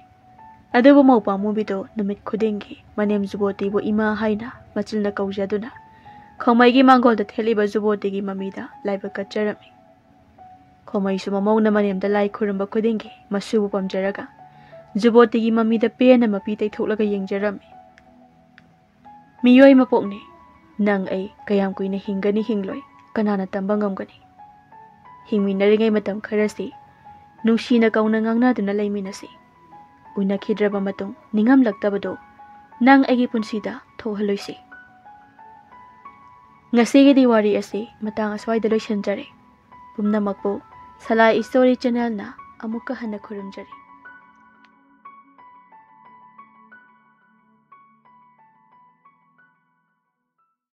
ꯑꯗꯨꯕꯨ ꯃꯧ ꯄꯥꯝꯃꯨꯕꯤꯗꯨ ꯅꯨꯃꯤꯠ ꯈꯨꯗꯤꯡꯒꯤ ꯃꯅꯦꯝ ꯖꯨꯕꯣꯇꯤꯕꯨ ꯏꯃꯥ ꯍꯥꯏꯅ ꯃꯆꯤꯟꯅ ꯀꯧꯖꯗꯨꯅ ꯈꯣꯡꯃꯩꯒꯤ ꯃꯥꯡꯒꯣꯜꯗ ꯊꯦꯠꯂꯤꯕ ꯖꯨꯕꯣꯇꯤꯒꯤ ꯃꯃꯤꯗ ꯂꯥꯏꯕꯛ ꯀꯠꯆꯔꯝꯃꯤ꯫ ꯈꯣꯡꯃꯩꯁꯨ ꯃꯃꯧꯅ ꯃꯅꯦꯝꯗ ꯂꯥꯏ ꯈꯨꯔꯨꯝꯕ ꯈꯨꯗꯤꯡꯒꯤ ꯃꯁꯨꯕꯨ ꯄꯥꯝꯖꯔꯒ ꯖꯨꯕꯣꯇꯤꯒꯤ ꯃꯃꯤꯗ ꯄꯦꯟꯅ ꯃꯄꯤ ꯇꯩꯊꯣꯛꯂꯒ ꯌꯦꯡꯖꯔꯝꯃꯤ꯫ ꯃꯤꯑꯣꯏ ꯃꯄꯣꯛꯅꯤ꯫ ꯅꯪ ꯑꯩ ꯀꯌꯥꯝ ꯀꯨꯏꯅ ꯍꯤꯡꯒꯅꯤ ꯍꯤꯡꯂꯣꯏ ꯀꯅꯥꯅ ꯇꯝꯕ ꯉꯝꯒꯅꯤ? ꯍꯤꯡꯃꯤꯟꯅꯔꯤꯉꯩ ꯃꯇꯝ ꯈꯔꯁꯤ ꯅꯨꯡꯁꯤꯅ ꯀꯧꯅ ꯉꯥꯡꯅꯗꯨꯅ ꯂꯩꯃꯤꯟꯅꯁꯤ꯫ ꯎꯅꯈꯤꯗ꯭ꯔꯕ ꯃꯇꯨꯡ ꯅꯤꯡꯉꯝꯂꯛꯇꯕꯗꯨ ꯅꯪ ꯑꯩꯒꯤ ꯄꯨꯟꯁꯤꯗ ꯊꯣꯛꯍꯜꯂꯣꯏꯁꯤ꯫ ꯉꯁꯤꯒꯤꯗꯤ ꯋꯥꯔꯤ ꯑꯁꯤ ꯃꯇꯥꯡ ꯑꯁ꯭ꯋꯥꯏꯗ ꯂꯣꯏꯁꯤꯟꯖꯔꯦ꯫ ꯄꯨꯝꯅꯃꯛꯄꯨ ꯁꯂꯥꯏ ꯏꯁꯇꯣꯔꯤ ꯆꯦꯅꯦꯜꯅ ꯑꯃꯨꯛꯀ ꯍꯟꯅ ꯈꯨꯔꯨꯝꯖꯔꯤ꯫